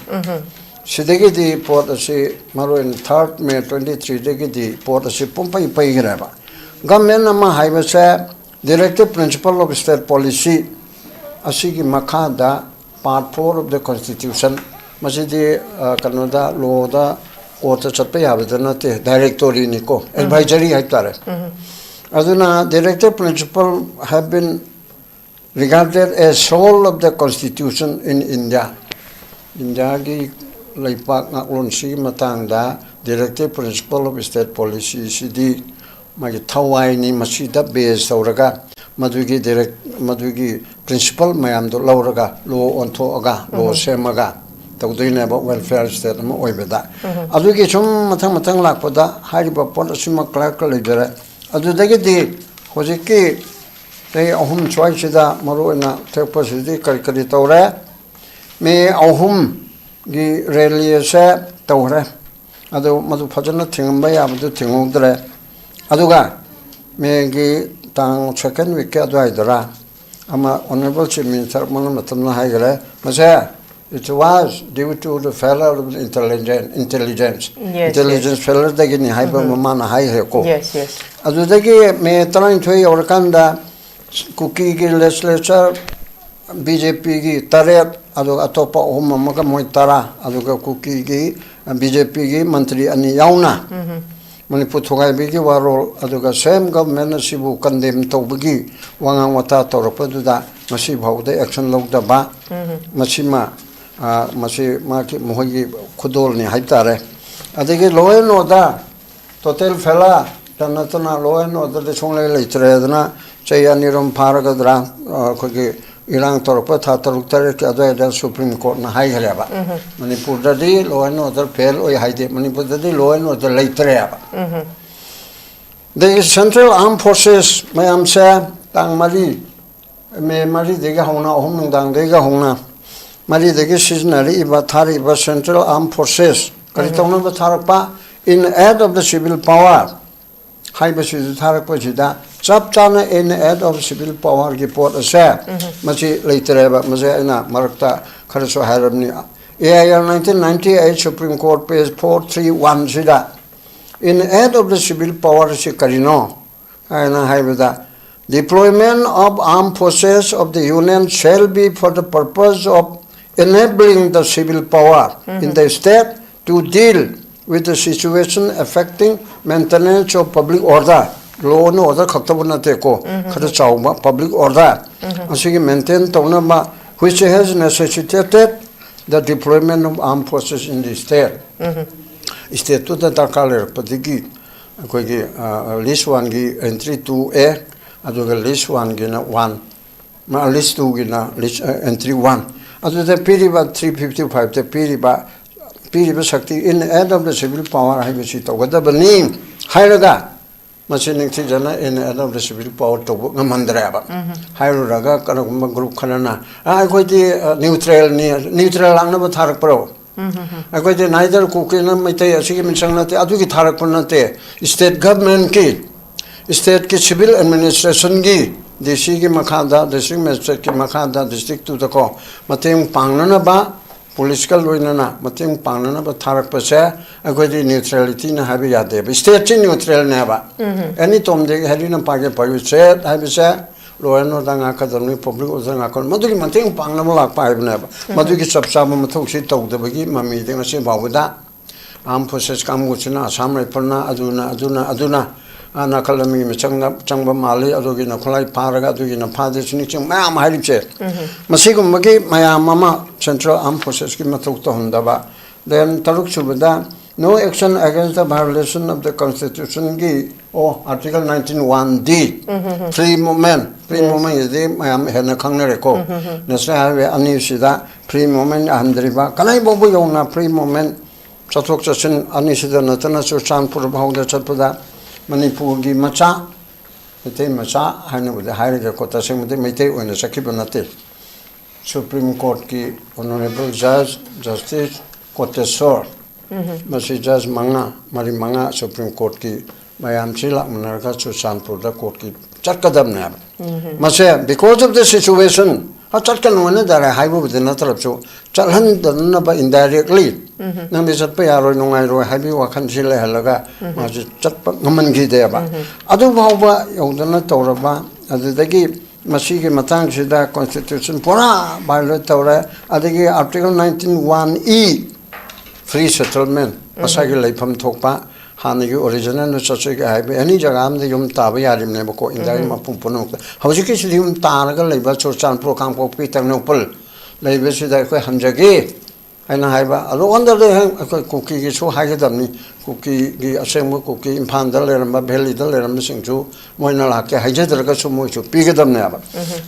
ꯁꯤꯗꯒꯤꯗꯤ ꯄꯣꯠ ꯑꯁꯤ ꯃꯔꯨ ꯑꯣꯏꯅ ꯊꯥꯔꯠ ꯃꯦ ꯇ꯭ꯋꯦꯟꯇꯤ ꯊ꯭ꯔꯤꯗꯒꯤꯗꯤ ꯄꯣꯠ ꯑꯁꯤ ꯄꯨꯝꯄꯩ ꯄꯩꯈ꯭ꯔꯦꯕ꯫ ꯒꯃꯦꯟ ꯑꯃ ꯍꯥꯏꯕꯁꯦ directive principle of state policy ꯑꯁꯤꯒꯤ ꯃꯈꯥꯗ part four of the constitution, ꯃꯁꯤꯗꯤ ꯑ, ꯀꯩꯅꯣꯗ, ꯂꯣꯗ, ꯀꯣꯔꯠꯇ ꯆꯠꯄ ꯌꯥꯕꯗ ꯅꯠꯇꯦ, ꯗꯥꯏꯔꯦꯛꯇꯣꯔꯤꯅꯤꯀꯣ, ꯑꯦꯗꯚꯥꯏꯖꯔꯤ ꯍꯥꯏꯇꯥꯔꯦ꯫ ꯑꯗꯨꯅ directive principle have been regarded as soul of the constitution in India. ꯏꯟꯗꯤꯌꯥꯒꯤ ꯂꯩꯄꯥꯛ ꯉꯥꯛꯂꯣꯟꯁꯤꯒꯤ ꯃꯇꯥꯡꯗ directive principle of state policy ꯁꯤꯗꯤ ꯃꯥꯒꯤ ꯊꯋꯥꯏꯅꯤ꯫ ꯃꯁꯤꯗ ꯕꯦꯖ ꯇꯧꯔꯒ ꯃꯗꯨꯒꯤ ꯗꯥꯏꯔꯦꯛ ꯃꯗꯨꯒꯤ ꯄ꯭ꯔꯤꯟꯁꯤꯄꯜ ꯃꯌꯥꯝꯗꯣ ꯂꯧꯔꯒ ꯂꯣ ꯑꯣꯟꯊꯣꯛꯑꯒ, ꯂꯣ ꯁꯦꯝꯃꯒ ꯇꯧꯗꯣꯏꯅꯦꯕ, ꯋꯦꯜꯐꯤꯌꯔ ꯁ꯭ꯇꯦꯠ ꯑꯃ ꯑꯣꯏꯕꯗ꯫ ꯑꯗꯨꯒꯤ ꯁꯨꯝ ꯃꯊꯪ ꯃꯊꯪ ꯂꯥꯛꯄꯗ ꯍꯥꯏꯔꯤꯕ ꯄꯣꯠ ꯑꯁꯤꯃꯛ ꯀ꯭ꯂꯥꯔꯛꯇ ꯂꯩꯖꯔꯦ꯫ ꯑꯗꯨꯗꯒꯤꯗꯤ ꯍꯧꯖꯤꯛꯀꯤ ꯆꯍꯤ ꯑꯍꯨꯝ ꯁ꯭ꯋꯥꯏꯁꯤꯗ ꯃꯔꯨꯑꯣꯏꯅ ꯊꯣꯛꯄꯁꯤꯗꯤ ꯀꯔꯤ ꯀꯔꯤ ꯇꯧꯔꯦ? ꯃꯦ ꯑꯍꯨꯝꯒꯤ ꯔꯦꯂꯤ ꯑꯁꯦ ꯇꯧꯈ꯭ꯔꯦ꯫ ꯑꯗꯨ ꯃꯗꯨ ꯐꯖꯅ ꯊꯤꯡꯉꯝꯕ ꯌꯥꯕꯗꯨ ꯊꯤꯡꯍꯧꯗ꯭ꯔꯦ꯫ ꯑꯗꯨꯒ ꯃꯦꯒꯤ ꯇꯥꯡ ꯁꯦꯀꯦꯟ ꯋꯤꯛꯀꯤ ꯑꯗꯨꯋꯥꯏꯗꯔ ꯑꯃ ꯑꯣꯅꯔꯦꯕꯜ ꯆꯤꯐ ꯃꯤꯅꯤꯁꯇꯔ ꯑꯃꯅ ꯃꯇꯝꯅ ꯍꯥꯏꯈ꯭ꯔꯦ, ꯃꯁꯦ "It was due to the failure of intelligence, intelligence, Yes, yes. intelligence failure ꯗꯒꯤꯅꯤ" ꯍꯥꯏꯕ ꯑꯃ ꯃꯥꯅ ꯍꯥꯏꯈ꯭ꯔꯦꯀꯣ꯫ Yes, yes. ꯑꯗꯨꯗꯒꯤ ꯃꯦ ꯇꯔꯥꯅꯤꯊꯣꯏ ꯌꯧꯔꯀꯥꯟꯗ ꯀꯨꯀꯤꯒꯤ ꯂꯦꯖꯤꯁꯂꯦꯆꯔ ꯕꯤ ꯖꯦ ꯄꯤꯒꯤ ꯇꯔꯦꯠ, ꯑꯗꯨꯒ ꯑꯇꯣꯞꯄ ꯑꯍꯨꯝ ꯑꯃꯒ ꯃꯣꯏ ꯇꯔꯥ, ꯑꯗꯨꯒ ꯀꯨꯀꯤꯒꯤ ꯕꯤ ꯖꯦ ꯄꯤꯒꯤ ꯃꯟꯇ꯭ꯔꯤ ꯑꯅꯤ ꯌꯥꯎꯅ ꯃꯅꯤꯄꯨꯔ ꯊꯨꯒꯥꯏꯕꯒꯤ ꯋꯥꯔꯣꯜ, ꯑꯗꯨꯒ ꯁꯦꯝ ꯒꯚꯔꯟꯃꯦꯟ ꯑꯁꯤꯕꯨ ꯀꯟꯗꯦꯝ ꯇꯧꯕꯒꯤ ꯋꯥꯉꯥꯡ ꯋꯥꯇꯥ ꯇꯧꯔꯛꯄꯗꯨꯗ ꯉꯁꯤ ꯐꯥꯎꯕꯗ ꯑꯦꯛꯁꯟ ꯂꯧꯗꯕ, ꯃꯁꯤꯃ, ꯑ, ꯃꯁꯤ ꯃꯥꯒꯤ, ꯃꯈꯣꯏꯒꯤ ꯈꯨꯗꯣꯜꯅꯤ ꯍꯥꯏꯕ ꯇꯥꯔꯦ꯫ ꯑꯗꯒꯤ law and order total failure ꯇ ꯅꯠꯇꯅ law and order ꯗ ꯁꯨꯡꯂꯩ ꯂꯩꯇ꯭ꯔꯦ꯫ ꯑꯗꯨꯅ ꯆꯍꯤ ꯑꯅꯤꯔꯣꯝ ꯐꯥꯔꯒꯗ꯭ꯔꯥ, ꯑ, ꯑꯩꯈꯣꯏꯒꯤ ꯏꯔꯥꯡ ꯇꯧꯔꯛꯄ ꯊꯥ ꯇꯔꯨꯛ ꯇꯔꯦꯠꯀꯤ ꯑꯗꯨꯋꯥꯏꯗ ꯁꯨꯄ꯭ꯔꯤꯝ ꯀꯣꯔꯠꯅ ꯍꯥꯏꯈ꯭ꯔꯦꯕ, ꯃꯅꯤꯄꯨꯔꯗꯗꯤ law and order fail ꯑꯣꯏ ꯍꯥꯏꯗꯦ, ꯃꯅꯤꯄꯨꯔꯗꯗꯤ law and order ꯂꯩꯇ꯭ꯔꯦꯕ꯫ ꯑꯗꯒꯤ central armed forces ꯃꯌꯥꯝꯁꯦ ꯇꯥꯡ ꯃꯔꯤ, ꯃꯦ ꯃꯔꯤꯗꯒꯤ ꯍꯧꯅ, ꯑꯍꯨꯝ ꯅꯨꯡꯗꯥꯡꯗꯒꯤ ꯍꯧꯅ, ꯃꯔꯤꯗꯒꯤ ꯁꯤꯖꯤꯟꯅꯔꯛꯏꯕ, ꯊꯥꯔꯛꯏꯕ central armed forces ꯀꯔꯤ ꯇꯧꯅꯕ ꯊꯥꯔꯛꯄ? In aid of the civil power, ꯍꯥꯏꯕꯁꯤꯁꯨ ꯊꯥꯔꯛꯄꯁꯤꯗ ꯆꯞ ꯆꯥꯅ in aid of civil power ꯒꯤ ꯄꯣꯠ ꯑꯁꯦ ꯃꯁꯤ ꯂꯩꯇ꯭ꯔꯦꯕ꯫ ꯃꯁꯤ ꯑꯩꯅ ꯃꯔꯛꯇ ꯈꯔꯁꯨ ꯍꯥꯏꯔꯕꯅꯤ꯫ A I R nineteen ninety eight Supreme Court page four three one ꯁꯤꯗ in aid of the civil power ꯁꯤ ꯀꯔꯤꯅꯣ ꯍꯥꯏꯅ ꯍꯥꯏꯕꯗ, deployment of armed forces of the Union shall be for the purpose of enabling the civil power in the state to deal with the situation affecting maintenance of public order. Law and order ꯈꯛꯇꯕꯨ ꯅꯠꯇꯦꯀꯣ, ꯈꯔ ꯆꯥꯎꯕ public order ꯑꯁꯤꯒꯤ maintain ꯇꯧꯅꯕ, which has necessitated the deployment of armed forces in the state. State ꯇꯨꯗ ꯗꯔꯀꯥꯔ ꯂꯩꯔꯛꯄꯗꯒꯤ ꯑꯩꯈꯣꯏꯒꯤ list one ꯒꯤ entry two A, ꯑꯗꯨꯒ list one ꯒꯤꯅ one, list two ꯒꯤꯅ list entry one, ꯑꯗꯨꯗ ꯄꯤꯔꯤꯕ three fifty five ꯇ ꯄꯤꯔꯤꯕ, ꯄꯤꯔꯤꯕ ꯁꯛꯇꯤ in aid of the civil power ꯍꯥꯏꯕꯁꯤ ꯇꯧꯒꯗꯕꯅꯤ ꯍꯥꯏꯔꯒ, ꯃꯁꯤ ꯅꯤꯡꯊꯤꯖꯅ in aid of the civil power ꯇꯧꯕ ꯉꯝꯍꯟꯗ꯭ꯔꯦꯕ꯫ ꯍꯥꯏꯔꯨꯔꯒ ꯀꯔꯤꯒꯨꯝꯕ group ꯈꯔꯅ, "ꯑ, ꯑꯩꯈꯣꯏꯗꯤ neutralꯅꯤ, neutral ꯂꯥꯛꯅꯕ ꯊꯥꯔꯛꯄ꯭ꯔꯣ? ꯑꯩꯈꯣꯏꯗꯤ neither ꯀꯨꯀꯤꯅ ꯃꯩꯇꯩ ꯑꯁꯤꯒꯤ ꯃꯤꯆꯪ ꯅꯠꯇꯦ, ꯑꯗꯨꯒꯤ ꯊꯥꯔꯛꯄ ꯅꯠꯇꯦ꯫ State governmentꯀꯤ, stateꯀꯤ civil administrationꯒꯤ, D Cꯒꯤ ꯃꯈꯥꯗ, district magistrateꯀꯤ ꯃꯈꯥꯗ, district ꯇꯨꯗꯀꯣ ꯃꯇꯦꯡ ꯄꯥꯡꯅꯅꯕ, policeꯀ ꯂꯣꯏꯅꯅ ꯃꯇꯦꯡ ꯄꯥꯡꯅꯅꯕ ꯊꯥꯔꯛꯄꯁꯦ ꯑꯩꯈꯣꯏꯗꯤ neutralityꯅ ꯍꯥꯏꯕ ꯌꯥꯗꯦꯕ꯫ Stateꯁꯤ neutralꯅꯦꯕ꯫ Any Tom, Dick, Harry ꯅ ꯄꯥꯏꯒꯦ ꯄꯥꯏꯌꯨ, state ꯍꯥꯏꯕꯁꯦ law and order ꯉꯥꯛꯀꯗꯕꯅꯤ, public order ꯉꯥꯛꯀꯗꯕꯅꯤ꯫ ꯃꯗꯨꯒꯤ ꯃꯇꯦꯡ ꯄꯥꯡꯅꯕ ꯂꯥꯛꯄ ꯍꯥꯏꯕꯅꯦꯕ꯫ ꯃꯗꯨꯒꯤ ꯆꯞ ꯆꯥꯕ ꯃꯊꯧꯁꯤ ꯇꯧꯗꯕꯒꯤ ꯃꯃꯤꯗꯤ ꯉꯁꯤ ꯐꯥꯎꯕꯗ armed forces ꯀꯥꯡꯕꯨꯁꯤꯅ, Assam Riflesꯅ, ꯑꯗꯨꯅ, ꯑꯗꯨꯅ, ꯑꯗꯨꯅ, ꯑꯥ, ꯅꯥꯀꯜ ꯂꯝꯒꯤ ꯃꯤꯆꯪꯗ ꯆꯪꯕ ꯃꯥꯜꯂꯤ, ꯑꯗꯨꯒꯤꯅ ꯈꯨꯠꯂꯥꯏ ꯐꯥꯔꯒ, ꯑꯗꯨꯒꯤꯅ ꯐꯥꯗꯦ, ꯁꯤꯅꯆꯤꯡꯕ ꯃꯌꯥꯝ ꯍꯥꯏꯔꯤꯕꯁꯦ꯫ ꯃꯁꯤꯒꯨꯝꯕꯒꯤ ꯃꯌꯥꯝ ꯑꯃ Central Armed Forcesꯀꯤ ꯃꯊꯧ ꯇꯧꯍꯟꯗꯕ꯫ Then ꯇꯔꯨꯛ ꯁꯨꯕꯗ, no action against the violation of the Constitutionꯒꯤ, ꯑꯣ, Article nineteen one D, free movement, free movement ꯁꯤꯗꯤ ꯃꯌꯥꯝ ꯍꯦꯟꯅ ꯈꯪꯅꯔꯦꯀꯣ꯫ National Highway ꯑꯅꯤꯁꯤꯗ free movement ꯌꯥꯍꯟꯗ꯭ꯔꯤꯕ, ꯀꯗꯥꯏ ꯐꯥꯎꯕ ꯌꯧꯅ free movement, ꯆꯠꯊꯣꯛ ꯆꯠꯁꯤꯟ ꯑꯅꯤꯁꯤꯗ ꯅꯠꯇꯅ ꯆꯨꯔꯆꯥꯟꯄꯨꯔ ꯐꯥꯎꯗ ꯆꯠꯄꯗ ꯃꯅꯤꯄꯨꯔꯒꯤ ꯃꯆꯥ, ꯃꯩꯇꯩ ꯃꯆꯥ ꯍꯥꯏꯅꯕꯨꯗꯤ ꯍꯥꯏꯔꯒꯦꯀꯣ, ꯇꯁꯦꯡꯕꯗꯤ ꯃꯩꯇꯩ ꯑꯣꯏꯅ ꯆꯠꯈꯤꯕ ꯅꯠꯇꯦ꯫ Supreme Courtꯀꯤ Honourable Judge Justice ꯀꯣꯇꯦꯁꯣꯔ, ꯃꯁꯤ judge ꯃꯉꯥ, ꯃꯔꯤ ꯃꯉꯥ Supreme Courtꯀꯤ ꯃꯌꯥꯝꯁꯤ ꯂꯥꯛꯃꯤꯟꯅꯔꯒ ꯆꯨꯔꯆꯥꯟꯄꯨꯔꯗ ꯀꯣꯔꯠꯀꯤ ꯆꯠꯀꯗꯕꯅꯦꯕ꯫ ꯃꯁꯦ because of the situation, ꯆꯠꯀꯅꯨ ꯍꯥꯏꯅ ꯗꯥꯏꯔꯦꯛ ꯍꯥꯏꯕꯕꯨꯗꯤ ꯅꯠꯇ꯭ꯔꯕꯁꯨ, ꯆꯠꯍꯟꯗꯅꯕ indirectly, ꯅꯪꯗꯤ ꯆꯠꯄ ꯌꯥꯔꯣꯏ, ꯅꯨꯡꯉꯥꯏꯔꯣꯏ ꯍꯥꯏꯕꯒꯤ ꯋꯥꯈꯜꯁꯤ ꯂꯩꯍꯜꯂꯒ ꯃꯥꯁꯤ ꯆꯠꯄ ꯉꯝꯍꯟꯈꯤꯗꯦꯕ꯫ ꯑꯗꯨ ꯐꯥꯎꯕ ꯌꯧꯗꯅ ꯇꯧꯔꯕ, ꯑꯗꯨꯗꯒꯤ ꯃꯁꯤꯒꯤ ꯃꯇꯥꯡꯁꯤꯗ constitution ꯄꯨꯔꯥ violate ꯇꯧꯔꯦ꯫ ꯑꯗꯒꯤ article nineteen one E, free settlement, ꯃꯁꯥꯒꯤ ꯂꯩꯐꯝ ꯊꯣꯛꯄ ꯍꯥꯟꯅꯒꯤ originalꯗ ꯆꯠꯆꯒꯦ ꯍꯥꯏꯕ any ꯖꯒꯥ ꯑꯃꯗ ꯌꯨꯝ ꯇꯥꯕ ꯌꯥꯔꯤꯕꯅꯦꯕꯀꯣ, ꯏꯟꯗꯤꯌꯥꯒꯤ ꯃꯐꯝ ꯄꯨꯝꯅꯃꯛꯇ꯫ ꯍꯧꯖꯤꯛꯀꯤꯁꯤꯗꯤ ꯌꯨꯝ ꯇꯥꯔꯒ ꯂꯩꯕ ꯆꯨꯔꯆꯥꯟꯄꯨꯔ, ꯀꯥꯡꯄꯣꯛꯄꯤ, ꯇꯦꯡꯅꯧꯄꯜ ꯂꯩꯕꯁꯤꯗ ꯑꯩꯈꯣꯏ ꯍꯟꯖꯒꯦ ꯍꯥꯏꯅ ꯍꯥꯏꯕ꯫ ꯑꯗꯣ on the other hand ꯑꯩꯈꯣꯏ ꯀꯨꯀꯤꯒꯤꯁꯨ ꯍꯥꯏꯒꯗꯕꯅꯤ꯫ ꯀꯨꯀꯤꯒꯤ ꯑꯁꯦꯡꯕ ꯀꯨꯀꯤ ꯏꯝꯐꯥꯜꯗ ꯂꯩꯔꯝꯕ, ꯚꯦꯂꯤꯗ ꯂꯩꯔꯝꯕꯁꯤꯡꯁꯨ ꯃꯣꯏꯅ ꯂꯥꯛꯀꯦ ꯍꯥꯏꯖꯗ꯭ꯔꯒꯁꯨ ꯃꯣꯏꯁꯨ ꯄꯤꯒꯗꯕꯅꯦꯕ꯫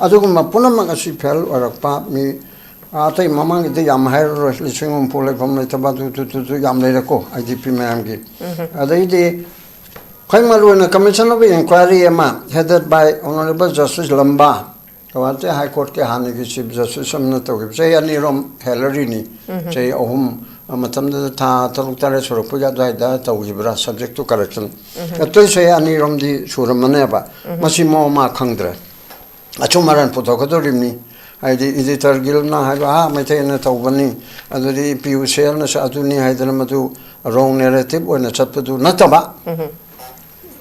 ꯑꯗꯨꯒꯨꯝꯕ ꯄꯨꯝꯅꯃꯛ ꯑꯁꯤ fail ꯑꯣꯏꯔꯛꯄ ꯃꯤ ꯑꯇꯩ ꯃꯃꯥꯡꯒꯤꯗꯤ ꯌꯥꯝ ꯍꯥꯏꯔꯔꯣꯏ, ꯂꯤꯁꯤꯡ ꯍꯨꯝꯐꯨ ꯂꯩꯐꯝ ꯂꯩꯇꯕ ꯑꯗꯨ, ꯑꯗꯨ, ꯑꯗꯨ, ꯑꯗꯨ ꯌꯥꯝ ꯂꯩꯔꯦꯀꯣ, IDP ꯃꯌꯥꯝꯒꯤ꯫ ꯑꯗꯩꯗꯤ ꯈ꯭ꯋꯥꯏ ꯃꯔꯨꯑꯣꯏꯅ Commission of Inquiry ꯑꯃ headed by Honorable Justice Lamba, Guwahati High Courtꯀꯤ ꯍꯥꯟꯅꯒꯤ Chief Justice ꯑꯃꯅ ꯇꯧꯈꯤꯕ, ꯆꯍꯤ ꯑꯅꯤꯔꯣꯝ ꯍꯦꯜꯂꯔꯤꯅꯤ, ꯆꯍꯤ ꯑꯍꯨꯝ, ꯃꯇꯝꯗꯨꯗ ꯊꯥ ꯇꯔꯨꯛ ꯇꯔꯦꯠ ꯁꯨꯔꯛꯄꯒꯤ ꯑꯗꯨꯋꯥꯏꯗ ꯇꯧꯈꯤꯕ꯭ꯔꯥ, subject to correction꯫ ꯑꯇꯩ ꯆꯍꯤ ꯑꯅꯤꯔꯣꯝꯗꯤ ꯁꯨꯔꯝꯃꯅꯦꯕ꯫ ꯃꯁꯤ ꯃꯑꯣꯡ ꯃꯥ ꯈꯪꯗ꯭ꯔꯦ꯫ ꯑꯆꯨꯝ ꯑꯔꯥꯟ ꯄꯨꯊꯣꯛꯀꯗꯧꯔꯤꯕꯅꯤ꯫ ꯍꯥꯏꯗꯤ editor guildꯅ ꯍꯥꯏꯕ, "ꯑꯥ, ꯃꯩꯇꯩꯅ ꯇꯧꯕꯅꯤ", ꯑꯗꯨꯗꯤ PUCLꯅꯁꯨ ꯑꯗꯨꯅꯤ ꯍꯥꯏꯗꯅ ꯃꯗꯨ wrong narrative ꯑꯣꯏꯅ ꯆꯠꯄꯗꯨ ꯅꯠꯇꯕ,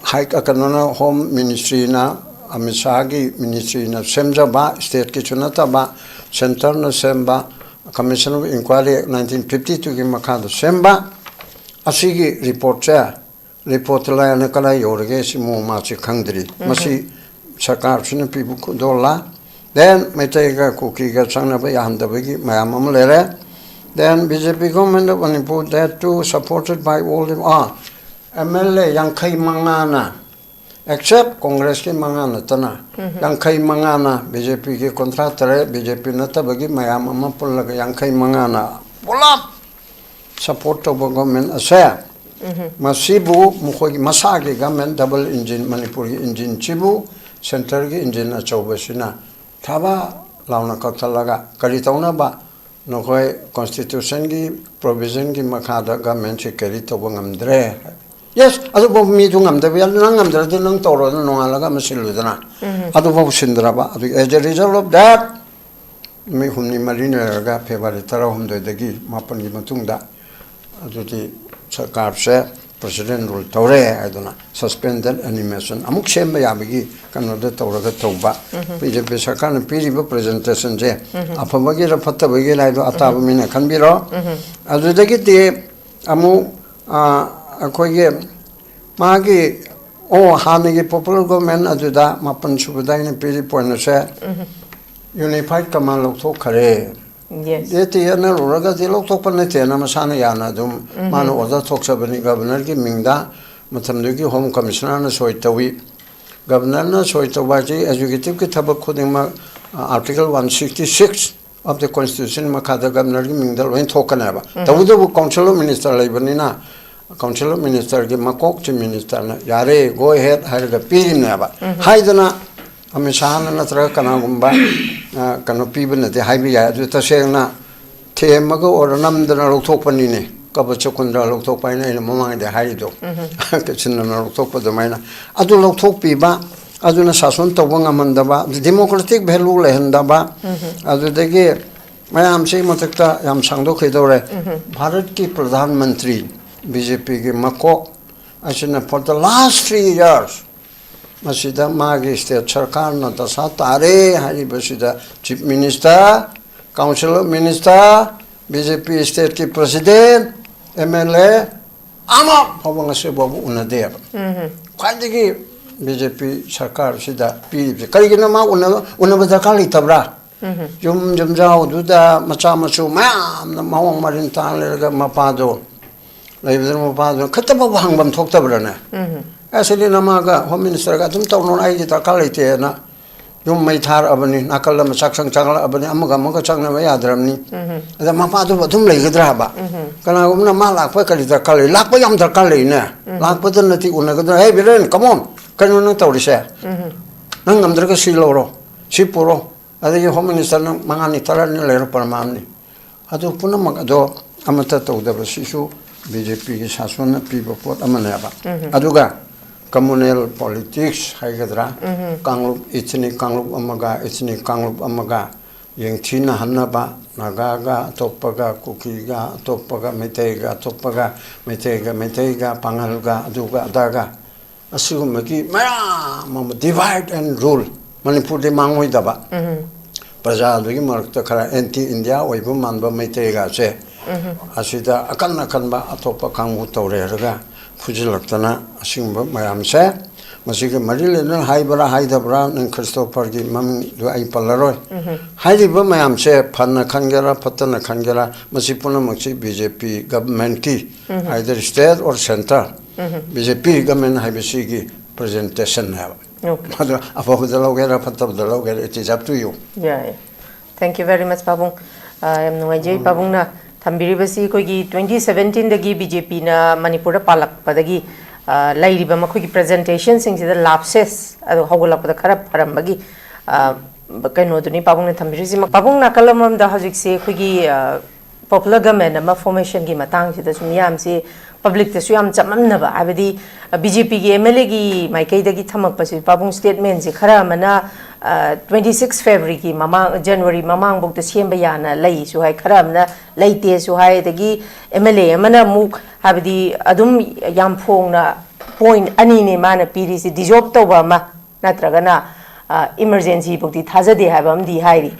ꯍꯥꯏ, ꯀꯩꯅꯣꯅ, Home Ministryꯅ, ꯑꯃꯤꯠ ꯁꯥꯍꯒꯤ ministryꯅ ꯁꯦꯝꯖꯕ, stateꯀꯤꯁꯨ ꯅꯠꯇꯕ, centreꯅ ꯁꯦꯝꯕ Commission of Inquiry Act nineteen fifty twoꯒꯤ ꯃꯈꯥꯗ ꯁꯦꯝꯕ ꯑꯁꯤꯒꯤ reportꯁꯦ, report ꯂꯥꯏꯅ ꯀꯗꯥꯏ ꯌꯧꯔꯒꯦ, ꯁꯤ ꯃꯑꯣꯡ ꯃꯥꯁꯤ ꯈꯪꯗ꯭ꯔꯤ꯫ ꯃꯁꯤ ꯁꯔꯀꯥꯔꯁꯤꯅ ꯄꯤꯕ ꯈꯨꯗꯣꯜꯂ, then ꯃꯩꯇꯩꯒ ꯀꯨꯀꯤꯒ ꯆꯪꯅꯕ ꯌꯥꯍꯟꯗꯕꯒꯤ ꯃꯌꯥꯝ ꯑꯃ ꯂꯩꯔꯦ꯫ Then BJP government of Manipur, that too supported by all the, ah, MLA ꯌꯥꯡꯈꯩ ꯃꯉꯥꯅ, except Congressꯀꯤ ꯃꯉꯥ ꯅꯠꯇꯅ, ꯌꯥꯡꯈꯩ ꯃꯉꯥꯅ, BJPꯒꯤ ꯀꯨꯟꯊ꯭ꯔꯥ ꯇꯔꯦꯠ, BJP ꯅꯠꯇꯕꯒꯤ ꯃꯌꯥꯝ ꯑꯃ ꯄꯨꯜꯂꯒ ꯌꯥꯡꯈꯩ ꯃꯉꯥꯅ ꯄꯨꯂꯞ support ꯇꯧꯕ government ꯑꯁꯦ, ꯃꯁꯤꯕꯨ ꯃꯈꯣꯏꯒꯤ ꯃꯁꯥꯒꯤ government, double engine, ꯃꯅꯤꯄꯨꯔꯒꯤ engineꯁꯤꯕꯨ centreꯒꯤ engine ꯑꯆꯧꯕꯁꯤꯅ ꯊꯥꯕ ꯂꯥꯎꯅ ꯀꯛꯊꯠꯂꯒ ꯀꯔꯤ ꯇꯧꯅꯕ? ꯅꯈꯣꯏ constitutionꯒꯤ provisionꯒꯤ ꯃꯈꯥꯗ governmentꯁꯤ carry ꯇꯧꯕ ꯉꯝꯗ꯭ꯔꯦ꯫ Yes, ꯑꯗꯨꯐꯥꯎ ꯃꯤꯗꯨ ꯉꯝꯗꯕ ꯌꯥꯏ꯫ ꯅꯪ ꯉꯝꯗ꯭ꯔꯗꯤ ꯅꯪ ꯇꯧꯔꯣ, ꯑꯗꯨ ꯅꯣꯡꯉꯥꯜꯂꯒ ꯑꯃ ꯁꯤꯜꯂꯨꯗꯅ꯫ ꯎꯝ꯫ ꯑꯗꯨꯐꯥꯎ ꯁꯤꯟꯗ꯭ꯔꯕ꯫ ꯑꯗꯨ, as a result of that, ꯅꯨꯃꯤꯠ ꯍꯨꯝꯅꯤ ꯃꯔꯤꯅꯤ ꯂꯩꯔꯒ, ꯐꯦꯕ꯭ꯔꯨꯋꯥꯔꯤ ꯇꯔꯥꯍꯨꯝꯗꯣꯏꯗꯒꯤ ꯃꯥꯄꯟꯒꯤ ꯃꯇꯨꯡꯗ, ꯑꯗꯨꯗꯤ ꯁꯔꯀꯥꯔꯁꯦ president rule ꯇꯧꯔꯦ ꯍꯥꯏꯗꯅ suspended animation ꯑꯃꯨꯛ ꯁꯦꯝꯕ ꯌꯥꯕꯒꯤ ꯀꯩꯅꯣꯗ ꯇꯧꯔꯒ ꯇꯧꯕ꯫ ꯎꯝ꯫ ꯕꯤ ꯖꯦ ꯄꯤ ꯁꯔꯀꯥꯔꯅ ꯄꯤꯔꯤꯕ presentationꯁꯦ, ꯎꯝ꯫ ꯑꯐꯕꯒꯤꯔ ꯐꯠꯇꯕꯒꯤꯔ ꯍꯥꯏꯗꯣ ꯑꯇꯥꯕ, ꯎꯝ꯫ ꯃꯤꯅ ꯈꯟꯕꯤꯔꯣ꯫ ꯎꯝ꯫ ꯑꯗꯨꯗꯒꯤꯗꯤ ꯑꯃꯨꯛ, ꯑ, ꯑꯩꯈꯣꯏꯒꯤ ꯃꯥꯒꯤ, ꯑꯣ, ꯍꯥꯟꯅꯒꯤ popular government ꯑꯗꯨꯗ ꯃꯥꯄꯟ ꯁꯨꯕꯗ ꯑꯩꯅ ꯄꯤꯔꯤ pointꯁꯦ, ꯎꯝ꯫ Unified command ꯂꯧꯊꯣꯛꯈ꯭ꯔꯦ꯫ Yes. A T ꯑꯦꯅ ꯂꯧꯔꯒꯗꯤ ꯂꯧꯊꯣꯛꯄ ꯅꯠꯇꯦꯅ ꯃꯁꯥꯅ ꯌꯥꯅ ꯑꯗꯨꯝ, ꯎꯝ꯫ ꯃꯥꯅ order ꯊꯣꯛꯆꯕꯅꯤ꯫ Governorꯒꯤ ꯃꯤꯡꯗ ꯃꯇꯝꯗꯨꯒꯤ Home Commissionerꯅ ꯁꯣꯏ ꯇꯧꯏ꯫ Governorꯅ ꯁꯣꯏ ꯇꯧꯕ ꯍꯥꯏꯁꯦ, executiveꯀꯤ ꯊꯕꯛ ꯈꯨꯗꯤꯡꯃꯛ, ꯑ, Article one sixty six of the Constitution ꯃꯈꯥꯗ Governorꯒꯤ ꯃꯤꯡꯗ ꯂꯣꯏ ꯊꯣꯛꯀꯅꯦꯕ꯫ ꯎꯝ꯫ ꯇꯧꯕꯇꯕꯨ Council of Minister ꯂꯩꯕꯅꯤꯅ, Council of Ministerꯒꯤ ꯃꯀꯣꯛ Chief Ministerꯅ "ꯌꯥꯔꯦ, go ahead" ꯍꯥꯏꯔꯒ ꯄꯤꯔꯤꯕꯅꯦꯕ꯫ ꯎꯝ꯫ ꯍꯥꯏꯗꯅ ꯑꯃꯤꯠ ꯁꯥꯍꯅ ꯅꯠꯇ꯭ꯔꯒ ꯀꯅꯥꯒꯨꯝꯕ, ꯑ, ꯀꯩꯅꯣ ꯄꯤꯕꯅꯗꯤ ꯍꯥꯏꯕ ꯌꯥꯏ꯫ ꯑꯗꯨ ꯇꯁꯦꯡꯅ ꯊꯦꯝꯃꯒ ꯑꯣꯔ ꯅꯝꯗꯅ ꯂꯧꯊꯣꯛꯄꯅꯤꯅꯦ꯫ ꯀꯕꯆ ꯀꯨꯟꯗ꯭ꯔ ꯂꯧꯊꯣꯛꯄ ꯍꯥꯏꯅ ꯑꯩꯅ ꯃꯃꯥꯡꯗ ꯍꯥꯏꯔꯤꯗꯣ꯫ ꯎꯝ꯫ ꯀꯦꯞꯁꯤꯟꯗꯅ ꯂꯧꯊꯣꯛꯄ ꯑꯗꯨꯃꯥꯏꯅ꯫ ꯑꯗꯨ ꯂꯧꯊꯣꯛꯄꯤꯕ, ꯑꯗꯨꯅ ꯁꯥꯁꯣꯟ ꯇꯧꯕ ꯉꯝꯍꯟꯗꯕ, democratic value ꯂꯩꯍꯟꯗꯕ, ꯎꯝ꯫ ꯑꯗꯨꯗꯒꯤ ꯃꯌꯥꯝꯁꯤ ꯃꯊꯛꯇ ꯌꯥꯝ ꯁꯥꯡꯗꯣꯛꯈꯤꯗꯧꯔꯦ꯫ ꯎꯝ꯫ ꯚꯥꯔꯠꯀꯤ ꯄ꯭ꯔꯙꯥꯟ ꯃꯟꯇ꯭ꯔꯤ, ꯕꯤ ꯖꯦ ꯄꯤꯒꯤ ꯃꯀꯣꯛ ꯑꯁꯤꯅ for the last three years ꯃꯁꯤꯗ ꯃꯥꯒꯤ state ꯁꯔꯀꯥꯔꯅ ꯗꯁꯥ ꯇꯥꯔꯦ ꯍꯥꯏꯔꯤꯕꯁꯤꯗ Chief Minister, Council of Minister, B J P stateꯀꯤ president, M L A ꯑꯃ ꯐꯥꯎꯕ ꯉꯁꯤ ꯐꯥꯎꯕ ꯎꯅꯗꯦꯕ꯫ ꯎꯝ꯫ ꯈ꯭ꯋꯥꯏꯗꯒꯤ ꯕꯤ ꯖꯦ ꯄꯤ ꯁꯔꯀꯥꯔꯁꯤꯗ ꯄꯤꯔꯤꯕꯁꯦ ꯀꯔꯤꯒꯤꯅꯣ? ꯃꯥ ꯎꯅꯕ, ꯎꯅꯕ ꯗꯔꯀꯥꯔ ꯂꯩꯇꯕ꯭ꯔꯥ? ꯎꯝ꯫ ꯌꯨꯝ ꯌꯨꯝꯖꯥꯎꯗꯨꯗ ꯃꯆꯥ ꯃꯁꯨ ꯃꯌꯥꯝꯅ ꯃꯑꯣꯡ ꯃꯔꯤꯟ ꯇꯥꯅ ꯂꯩꯔꯒ ꯃꯄꯥꯗꯣ ꯂꯩꯕꯗꯨꯅ ꯃꯄꯥꯗꯨꯅ ꯈꯤꯇꯃꯛ ꯍꯪꯐꯝ ꯊꯣꯛꯇꯕ꯭ꯔꯥꯅꯦ? ꯎꯝ꯫ ꯑꯦ, ꯁꯤꯗꯤ ꯅꯃꯥꯒ Home Ministerꯒ ꯑꯗꯨꯝ ꯇꯧꯅꯧ, ꯑꯩꯗꯤ ꯗꯔꯀꯥꯔ ꯂꯩꯇꯦꯅ ꯌꯨꯝ ꯃꯩ ꯊꯥꯔꯛꯑꯕꯅꯤ, ꯅꯥꯀꯜ ꯑꯃ ꯆꯥꯛꯁꯪ ꯆꯪꯂꯛꯑꯕꯅꯤ, ꯑꯃꯒ ꯑꯃꯒ ꯆꯪꯅꯕ ꯌꯥꯗ꯭ꯔꯕꯅꯤ꯫ ꯎꯝ꯫ ꯑꯗ ꯃꯄꯥꯗꯨꯕꯨ ꯑꯗꯨꯝ ꯂꯩꯒꯗ꯭ꯔꯥ ꯍꯥꯏꯕ? ꯎꯝ꯫ ꯀꯅꯥꯒꯨꯝꯕꯅ ꯃꯥ ꯂꯥꯛꯄ ꯀꯔꯤ ꯗꯔꯀꯥꯔ ꯂꯩ? ꯂꯥꯛꯄ ꯌꯥꯝ ꯗꯔꯀꯥꯔ ꯂꯩꯅꯦ꯫ ꯎꯝ꯫ ꯂꯥꯛꯄꯗ ꯅꯠꯇꯦ ꯎꯅꯒꯗ꯭ꯔꯥ? "Hey ꯕꯤꯔꯦꯟ, come on, ꯀꯩꯅꯣ ꯅꯪ ꯇꯧꯔꯤꯁꯦ? ꯎꯝ꯫ ꯅꯪ ꯉꯝꯗ꯭ꯔꯒ ꯁꯤ ꯂꯧꯔꯣ, ꯁꯤ ꯄꯨꯔꯣ"꯫ ꯑꯗꯒꯤ Home Ministerꯅ ꯃꯉꯥꯅꯤ ꯇꯔꯥꯅꯤ ꯂꯩꯔꯣ ꯄ꯭ꯔꯃꯥꯟꯅꯤ꯫ ꯑꯗꯨ ꯄꯨꯝꯅꯃꯛ ꯑꯗꯣ ꯑꯃꯠꯇ ꯇꯧꯗꯕꯁꯤꯁꯨ ꯕꯤ ꯖꯦ ꯄꯤꯒꯤ ꯁꯥꯁꯟꯅ ꯄꯤꯕ ꯄꯣꯠ ꯑꯃꯅꯦꯕ꯫ ꯑꯗꯨꯒ communal politics ꯍꯥꯏꯒꯗ꯭ꯔꯥ, ꯀꯥꯡꯂꯨꯞ, ethnic ꯀꯥꯡꯂꯨꯞ ꯑꯃꯒ ethnic ꯀꯥꯡꯂꯨꯞ ꯑꯃꯒ ꯌꯦꯡꯊꯤꯅꯍꯟꯅꯕ, ꯅꯥꯒꯥꯒ ꯑꯇꯣꯞꯄꯒ, ꯀꯨꯀꯤꯒ ꯑꯇꯣꯞꯄꯒ, ꯃꯩꯇꯩꯒ ꯑꯇꯣꯞꯄꯒ, ꯃꯩꯇꯩꯒ ꯃꯩꯇꯩꯒ, ꯄꯥꯉꯜꯒ, ꯑꯗꯨꯒ ꯑꯗꯥꯒ, ꯑꯁꯤꯒꯨꯝꯕꯒꯤ ꯃꯌꯥꯝ ꯑꯃ, divide and rule, ꯃꯅꯤꯄꯨꯔꯗꯤ ꯃꯥꯡꯉꯣꯏꯗꯕ꯫ ꯄ꯭ꯔꯖꯥꯗꯨꯒꯤ ꯃꯔꯛꯇ ꯈꯔ anti India ꯑꯣꯏꯕ ꯃꯥꯟꯕ ꯃꯩꯇꯩꯒꯁꯦ ꯑꯁꯤꯗ ꯑꯀꯟ ꯑꯀꯟꯕ ꯑꯇꯣꯞꯄ ꯀꯥꯡꯕꯨ ꯇꯧꯔꯦ ꯍꯥꯏꯔꯒ ꯐꯨꯖꯤꯜꯂꯛꯇꯅ, ꯑꯁꯤꯒꯨꯝꯕ ꯃꯌꯥꯝꯁꯦ, ꯃꯁꯤꯒ ꯃꯔꯤ ꯂꯩꯅꯅ ꯍꯥꯏꯕ꯭ꯔꯥ ꯍꯥꯏꯗꯕ꯭ꯔꯥ, ꯅꯪ ꯈ꯭ꯔꯤꯁꯇꯣꯐꯔꯒꯤ ꯃꯃꯤꯡꯗꯨ ꯑꯩ ꯄꯜꯂꯔꯣꯏ꯫ ꯍꯥꯏꯔꯤꯕ ꯃꯌꯥꯝꯁꯦ ꯐꯅ ꯈꯟꯒꯦꯔꯥ ꯐꯠꯇꯅ ꯈꯟꯒꯦꯔꯥ, ꯃꯁꯤ ꯄꯨꯝꯅꯃꯛꯁꯤ ꯕꯤ ꯖꯦ ꯄꯤ government ꯀꯤ, either state or centre, B J P government ꯍꯥꯏꯕꯁꯤꯒꯤ presentation ꯅꯦꯕ꯫ ꯑꯗꯣ ꯑꯐꯕꯗ ꯂꯧꯒꯦꯔꯥ ꯐꯠꯇꯕꯗ ꯂꯧꯒꯦꯔꯥ, it is up to you꯫ ꯌꯥꯏ꯫ Thank you very much, ꯄꯥꯕꯨꯡ꯫ ꯑ, ꯌꯥꯝ ꯅꯨꯡꯉꯥꯏꯖꯩ ꯄꯥꯕꯨꯡꯅ ꯊꯝꯕꯤꯔꯤꯕꯁꯤ꯫ ꯑꯩꯈꯣꯏꯒꯤ twenty seventeen ꯗꯒꯤ ꯕꯤ ꯖꯦ ꯄꯤꯅ ꯃꯅꯤꯄꯨꯔꯗ ꯄꯥꯜꯂꯛꯄꯗꯒꯤ, ꯑ, ꯂꯩꯔꯤꯕ ꯃꯈꯣꯏꯒꯤ presentation ꯁꯤꯡꯁꯤꯗ lapses ꯑꯗꯨ ꯍꯧꯒꯠꯂꯛꯄꯗ ꯈꯔ ꯐꯔꯝꯕꯒꯤ, ꯑ, ꯀꯩꯅꯣꯗꯨꯅꯤ ꯄꯥꯕꯨꯡꯅ ꯊꯝꯕꯤꯔꯤꯁꯤ꯫ ꯄꯥꯕꯨꯡ, ꯅꯥꯀꯜ ꯑꯃꯔꯣꯝꯗ ꯍꯧꯖꯤꯛꯁꯤ ꯑꯩꯈꯣꯏꯒꯤ, ꯑ, popular government ꯑꯃ formation ꯒꯤ ꯃꯇꯥꯡꯁꯤꯗꯁꯨ ꯃꯤꯌꯥꯝꯁꯤ public ꯇꯁꯨ ꯌꯥꯝ ꯆꯃꯝꯅꯕ, ꯍꯥꯏꯕꯗꯤ, ꯑ, ꯕꯤ ꯖꯦ ꯄꯤꯒꯤ ꯑꯦꯝ ꯑꯦꯜ ꯑꯦꯒꯤ ꯃꯥꯏꯀꯩꯗꯒꯤ ꯊꯝꯃꯛꯄꯁꯤ, ꯄꯥꯕꯨꯡ, statement ꯁꯤ ꯈꯔ ꯑꯃꯅ, ꯑ, twenty six February ꯒꯤ ꯃꯃꯥꯡ, January ꯃꯃꯥꯡꯐꯥꯎꯗ ꯁꯦꯝꯕ ꯌꯥꯅ ꯂꯩꯁꯨ ꯍꯥꯏ, ꯈꯔ ꯑꯃꯅ ꯂꯩꯇꯦꯁꯨ ꯍꯥꯏ, ꯑꯗꯒꯤ ꯑꯦꯝ ꯑꯦꯜ ꯑꯦ ꯑꯃꯅ ꯑꯃꯨꯛ, ꯍꯥꯏꯕꯗꯤ, ꯑꯗꯨꯝ ꯌꯥꯝ ꯐꯣꯡꯅ point ꯑꯅꯤꯅꯦ ꯃꯥꯅ ꯄꯤꯔꯤꯁꯤ, dissolve ꯇꯧꯕ ꯑꯃ, ꯅꯠꯇ꯭ꯔꯒꯅ, ꯑ, emergency ꯐꯥꯎꯗꯤ ꯊꯥꯖꯗꯦ ꯍꯥꯏꯕ ꯑꯃꯗꯤ ꯍꯥꯏꯔꯤ꯫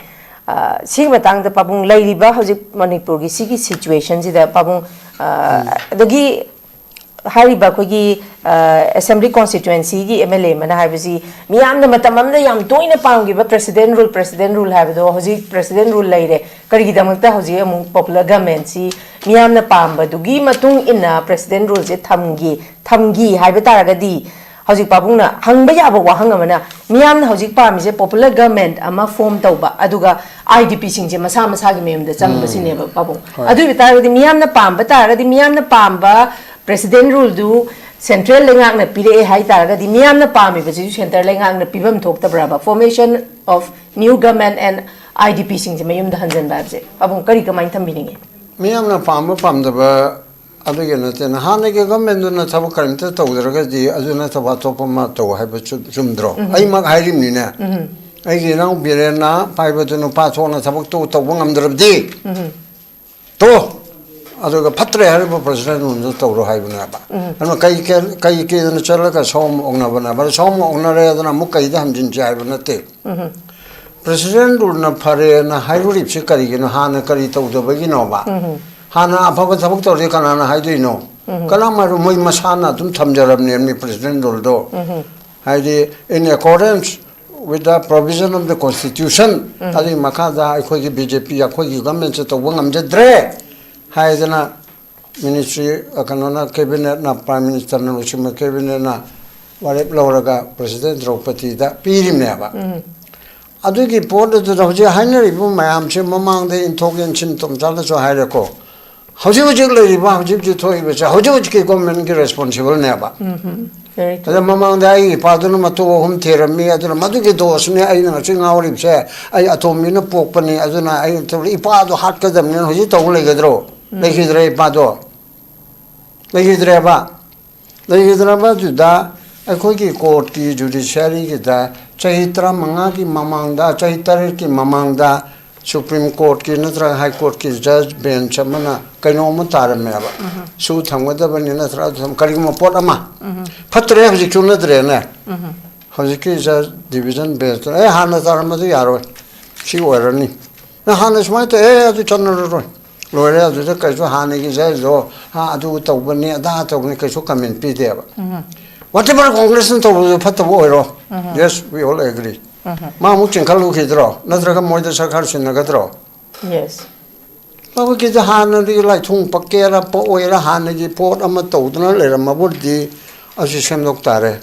ꯑ, ꯁꯤꯒꯤ ꯃꯇꯥꯡꯗ ꯄꯥꯕꯨꯡ, ꯂꯩꯔꯤꯕ ꯍꯧꯖꯤꯛ ꯃꯅꯤꯄꯨꯔꯒꯤ ꯁꯤꯒꯤ situation ꯁꯤꯗ ꯄꯥꯕꯨꯡ, ꯑ, ꯑꯗꯒꯤ ꯍꯥꯏꯔꯤꯕ ꯑꯩꯈꯣꯏꯒꯤ, ꯑ, assembly constituency ꯒꯤ ꯑꯦꯝ ꯑꯦꯜ ꯑꯦ ꯑꯃꯅ ꯍꯥꯏꯕꯁꯤ, ꯃꯤꯌꯥꯝꯅ ꯃꯇꯝ ꯑꯃꯗ ꯌꯥꯝ ꯇꯣꯏꯅ ꯄꯥꯝꯈꯤꯕ president rule, president rule ꯍꯥꯏꯕꯗꯣ, ꯍꯧꯖꯤꯛ president rule ꯂꯩꯔꯦ, ꯀꯔꯤꯒꯤꯗꯃꯛꯇ ꯍꯧꯖꯤꯛ ꯑꯃꯨꯛ popular government ꯁꯤ ꯃꯤꯌꯥꯝꯅ ꯄꯥꯝꯕꯗꯨꯒꯤ ꯃꯇꯨꯡ ꯏꯟꯅ president rule ꯁꯦ ꯊꯝꯒꯤ, ꯊꯝꯒꯤ ꯍꯥꯏꯕ ꯇꯥꯔꯒꯗꯤ, ꯍꯧꯖꯤꯛ ꯄꯥꯕꯨꯡꯅ ꯍꯪꯕ ꯌꯥꯕ ꯋꯥꯍꯪ ꯑꯃꯅ, ꯃꯤꯌꯥꯝꯅ ꯍꯧꯖꯤꯛ ꯄꯥꯝꯃꯤꯁꯦ popular government ꯑꯃ form ꯇꯧꯕ, ꯑꯗꯨꯒ ꯑꯥꯏ ꯗꯤ ꯄꯤ ꯁꯤꯡꯁꯦ ꯃꯁꯥ ꯃꯁꯥꯒꯤ ꯃꯌꯨꯝꯗ ꯆꯪꯕꯁꯤꯅꯦꯕ, ꯄꯥꯕꯨꯡ꯫ ꯑꯗꯨ ꯑꯣꯏꯕ ꯇꯥꯔꯒꯗꯤ, ꯃꯤꯌꯥꯝꯅ ꯄꯥꯝꯕ ꯇꯥꯔꯒꯗꯤ, ꯃꯤꯌꯥꯝꯅ ꯄꯥꯝꯕ president rule ꯗꯨ central ꯂꯩꯉꯥꯛꯅ ꯄꯤꯔꯛꯑꯦ ꯍꯥꯏ ꯇꯥꯔꯒꯗꯤ, ꯃꯤꯌꯥꯝꯅ ꯄꯥꯝꯃꯤꯕꯁꯤꯁꯨ central ꯂꯩꯉꯥꯛꯅ ꯄꯤꯐꯝ ꯊꯣꯛꯇꯕ꯭ꯔꯕ? Formation of new government and I D ꯄꯤ ꯁꯤꯡꯁꯦ ꯃꯌꯨꯝꯗ ꯍꯟꯖꯤꯟꯕ ꯍꯥꯏꯕꯁꯦ, ꯄꯥꯕꯨꯡ, ꯀꯔꯤ, ꯀꯃꯥꯏꯅ ꯊꯝꯕꯤꯅꯤꯡꯉꯤ? ꯃꯤꯌꯥꯝꯅ ꯄꯥꯝꯕ ꯄꯥꯝꯗꯕ ꯑꯗꯨꯒꯤ ꯅꯠꯇꯅ ꯍꯥꯟꯅꯒꯤ ꯒꯚꯔꯟꯃꯦꯟꯗꯨꯅ ꯊꯕꯛ ꯀꯔꯤꯝꯇ ꯇꯧꯗ꯭ꯔꯒꯗꯤ ꯑꯗꯨ ꯅꯠꯇꯕ ꯑꯇꯣꯞꯄ ꯑꯃ ꯇꯧ ꯍꯥꯏꯕ ꯆꯨꯝ- ꯆꯨꯝꯗ꯭ꯔꯣ? ꯑꯩꯃꯛ ꯍꯥꯏꯔꯤꯕꯅꯤꯅꯦ꯫ ꯑꯩꯒꯤ ꯏꯅꯥꯎ ꯕꯤꯔꯦꯟꯅ ꯍꯥꯏꯕꯗꯨ ꯅꯨꯄꯥ ꯊꯣꯛꯅ ꯊꯕꯛꯇꯨ ꯇꯧꯕ ꯉꯝꯗ꯭ꯔꯕꯗꯤ ꯇꯣ, ꯑꯗꯨꯒ ꯐꯠꯇ꯭ꯔꯦ ꯍꯥꯏꯔꯤꯕ ꯄ꯭ꯔꯁꯤꯗꯦꯟꯗꯨ ꯇꯧꯔꯣ ꯍꯥꯏꯕꯅꯦꯕ꯫ ꯑꯗꯨꯅ ꯀꯩ ꯀꯩ- ꯀꯩ ꯀꯦꯗꯅ ꯆꯠꯂꯒ ꯁꯑꯣꯝ ꯑꯣꯛꯅꯕꯅꯦꯕ? ꯁꯑꯣꯝ ꯑꯣꯛꯅꯔꯦ ꯑꯗꯨꯅ ꯑꯃꯨꯛ ꯀꯩꯗ ꯍꯟꯖꯤꯟꯁꯦ ꯍꯥꯏꯕ ꯅꯠꯇꯦ꯫ ꯄ꯭ꯔꯁꯤꯗꯦꯟ ꯔꯨꯜꯅ ꯐꯔꯦꯅ ꯍꯥꯏꯔꯨꯔꯤꯕꯁꯤ ꯀꯔꯤꯒꯤꯅꯣ? ꯍꯥꯟꯅ ꯀꯔꯤ ꯇꯧꯗꯕꯒꯤꯅꯣꯕ? ꯍꯥꯟꯅ ꯑꯐꯕ ꯊꯕꯛ ꯇꯧꯔꯗꯤ ꯀꯅꯥꯅ ꯍꯥꯏꯗꯣꯏꯅꯣ? ꯀꯅꯥꯝ ꯍꯥꯏꯔꯣ, ꯃꯣꯏ ꯃꯁꯥꯅ ꯑꯗꯨꯝ ꯊꯝꯖꯔꯕꯅꯦ ꯃꯤ ꯄ꯭ꯔꯁꯤꯗꯦꯟ ꯔꯨꯜꯗꯣ꯫ ꯍꯥꯏꯗꯤ, in accordance with the provision of the constitution, ꯑꯗꯨꯒꯤ ꯃꯈꯥꯗ ꯑꯩꯈꯣꯏꯒꯤ ꯕꯤ ꯖꯦ ꯄꯤ ꯑꯩꯈꯣꯏꯒꯤ ꯒꯚꯔꯟꯃꯦꯟꯁꯦ ꯇꯧꯕ ꯉꯝꯖꯗ꯭ꯔꯦ ꯍꯥꯏꯗꯅ ꯃꯤꯅꯤꯁꯇ꯭ꯔꯤ, ꯑ, ꯀꯩꯅꯣꯅ, ꯀꯦꯕꯤꯅꯦꯠꯅ, ꯄ꯭ꯔꯥꯏꯝ ꯃꯤꯅꯤꯁꯇꯔꯅ ꯂꯨꯆꯤꯡꯕ ꯀꯦꯕꯤꯅꯦꯠꯅ ꯋꯥꯔꯦꯞ ꯂꯧꯔꯒ ꯄ꯭ꯔꯁꯤꯗꯦꯟ ꯗ꯭ꯔꯧꯄꯗꯤꯗ ꯄꯤꯔꯤꯕꯅꯦꯕ꯫ ꯑꯗꯨꯒꯤ ꯄꯣꯠ ꯑꯗꯨꯗ ꯍꯧꯖꯤꯛ ꯍꯥꯏꯅꯔꯤꯕ ꯃꯌꯥꯝꯁꯦ ꯃꯃꯥꯡꯗ ꯏꯟꯊꯣꯛ ꯏꯟꯁꯤꯟ ꯇꯣꯝꯆꯥꯅꯁꯨ ꯍꯥꯏꯔꯦꯀꯣ꯫ ꯍꯧꯖꯤꯛ ꯍꯧꯖꯤꯛ ꯂꯩꯔꯤꯕ, ꯍꯧꯖꯤꯛ ꯍꯧꯖꯤꯛ ꯊꯣꯛꯏꯕꯁꯦ ꯍꯧꯖꯤꯛ ꯍꯧꯖꯤꯛꯀꯤ ꯒꯣꯔꯃꯦꯟꯒꯤ ꯔꯦꯁꯄꯣꯟꯁꯤꯕꯜꯅꯦꯕ꯫ Very true. ꯑꯗ ꯃꯃꯥꯡꯗ ꯑꯩꯒꯤ ꯏꯄꯥꯗꯨꯅ ꯃꯇꯨ ꯑꯍꯨꯝ ꯊꯤꯔꯝꯃꯤ, ꯑꯗꯨꯅ ꯃꯗꯨꯒꯤ ꯗꯣꯁꯅꯦ ꯑꯩꯅ ꯉꯁꯤ ꯉꯥꯎꯔꯤꯕꯁꯦ꯫ ꯑꯩ ꯑꯇꯣꯝꯕꯤꯅ ꯄꯣꯛꯄꯅꯤ, ꯑꯗꯨꯅ ꯑꯩ ꯏꯄꯥꯗꯣ ꯍꯥꯠꯀꯗꯕꯅꯤꯅ ꯍꯧꯖꯤꯛ ꯇꯧ ꯂꯩꯒꯗ꯭ꯔꯣ? ꯂꯩꯈꯤꯗ꯭ꯔꯦ ꯏꯄꯥꯗꯣ꯫ ꯂꯩꯈꯤꯗ꯭ꯔꯦꯕ꯫ ꯂꯩꯈꯤꯗ꯭ꯔꯕꯗꯨꯗ ꯑꯩꯈꯣꯏꯒꯤ ꯀꯣꯔꯠꯀꯤ ꯖꯨꯗꯤꯁꯤꯌꯥꯔꯤꯒꯤꯗ ꯆꯍꯤ ꯇꯔꯥꯃꯉꯥꯒꯤ ꯃꯃꯥꯡꯗ, ꯆꯍꯤ ꯇꯔꯦꯠꯀꯤ ꯃꯃꯥꯡꯗ ꯁꯨꯄ꯭ꯔꯤꯝ ꯀꯣꯔꯠꯀꯤ ꯅꯠꯇ꯭ꯔꯒ ꯍꯥꯏ ꯀꯣꯔꯠꯀꯤ ꯖꯖ ꯕꯦꯟꯆ ꯑꯃꯅ ꯀꯩꯅꯣꯝꯃ ꯇꯥꯔꯝꯃꯦꯕ꯫ ꯁꯨ ꯊꯝꯒꯗꯕꯅꯤ ꯅꯠꯇ꯭ꯔꯒ ꯑꯗꯨ ꯊꯝ-, ꯀꯔꯤꯒꯨꯝꯕ ꯄꯣꯠ ꯑꯃ ꯐꯠꯇ꯭ꯔꯦ, ꯍꯧꯖꯤꯛ ꯆꯨꯅꯗ꯭ꯔꯦꯅꯦ꯫ ꯍꯧꯖꯤꯛꯀꯤ ꯖꯖ ꯗꯤꯕꯤꯖꯟ ꯕꯦꯟꯆꯇꯨꯅ, "ꯑꯦ, ꯍꯥꯟꯅ ꯇꯥꯔꯝꯕꯗꯨ ꯌꯥꯔꯣꯏ, ꯁꯤ ꯑꯣꯏꯔꯅꯤ"꯫ ꯅ ꯍꯥꯟꯅ ꯁꯨꯃꯥꯏꯅ ꯇꯧꯋꯦ, "ꯑꯦ, ꯑꯗꯨ ꯆꯠꯅꯔꯔꯣꯏ, ꯂꯣꯏꯔꯦ"꯫ ꯑꯗꯨꯗ ꯀꯩꯁꯨ ꯍꯥꯟꯅꯒꯤ ꯖꯖꯗꯣ, "ꯑ, ꯑꯗꯨ ꯇꯧꯕꯅꯤ, ꯑꯗꯥ ꯇꯧꯕꯅꯤ", ꯀꯩꯁꯨ ꯀꯃꯦꯟ ꯄꯤꯗꯦꯕ꯫ Whatever ꯀꯣꯡꯒ꯭ꯔꯦꯁꯅ ꯇꯧꯕꯗꯨ ꯐꯠꯇꯕ ꯑꯣꯏꯔꯣ꯫ Yes, we all agree꯫ ꯃꯥ ꯑꯃꯨꯛ ꯆꯤꯡꯈꯠꯂꯨꯈꯤꯗ꯭ꯔꯣ? ꯅꯠꯇ꯭ꯔꯒ ꯃꯣꯏꯗ ꯁꯔꯀꯥꯔ ꯁꯤꯟꯅꯒꯗ꯭ꯔꯣ? Yes. ꯃꯈꯣꯏꯒꯤꯗꯤ ꯍꯥꯟꯅꯗꯒꯤ ꯂꯥꯏꯊꯣꯡ ꯄꯛꯀꯦꯔꯛꯄ ꯑꯣꯏꯔ, ꯍꯥꯟꯅꯒꯤ ꯄꯣꯠ ꯑꯃ ꯇꯧꯗꯨꯅ ꯂꯩꯔꯝꯃꯕꯨꯗꯤ ꯑꯁꯤ ꯁꯦꯝꯗꯣꯛ ꯇꯥꯔꯦ꯫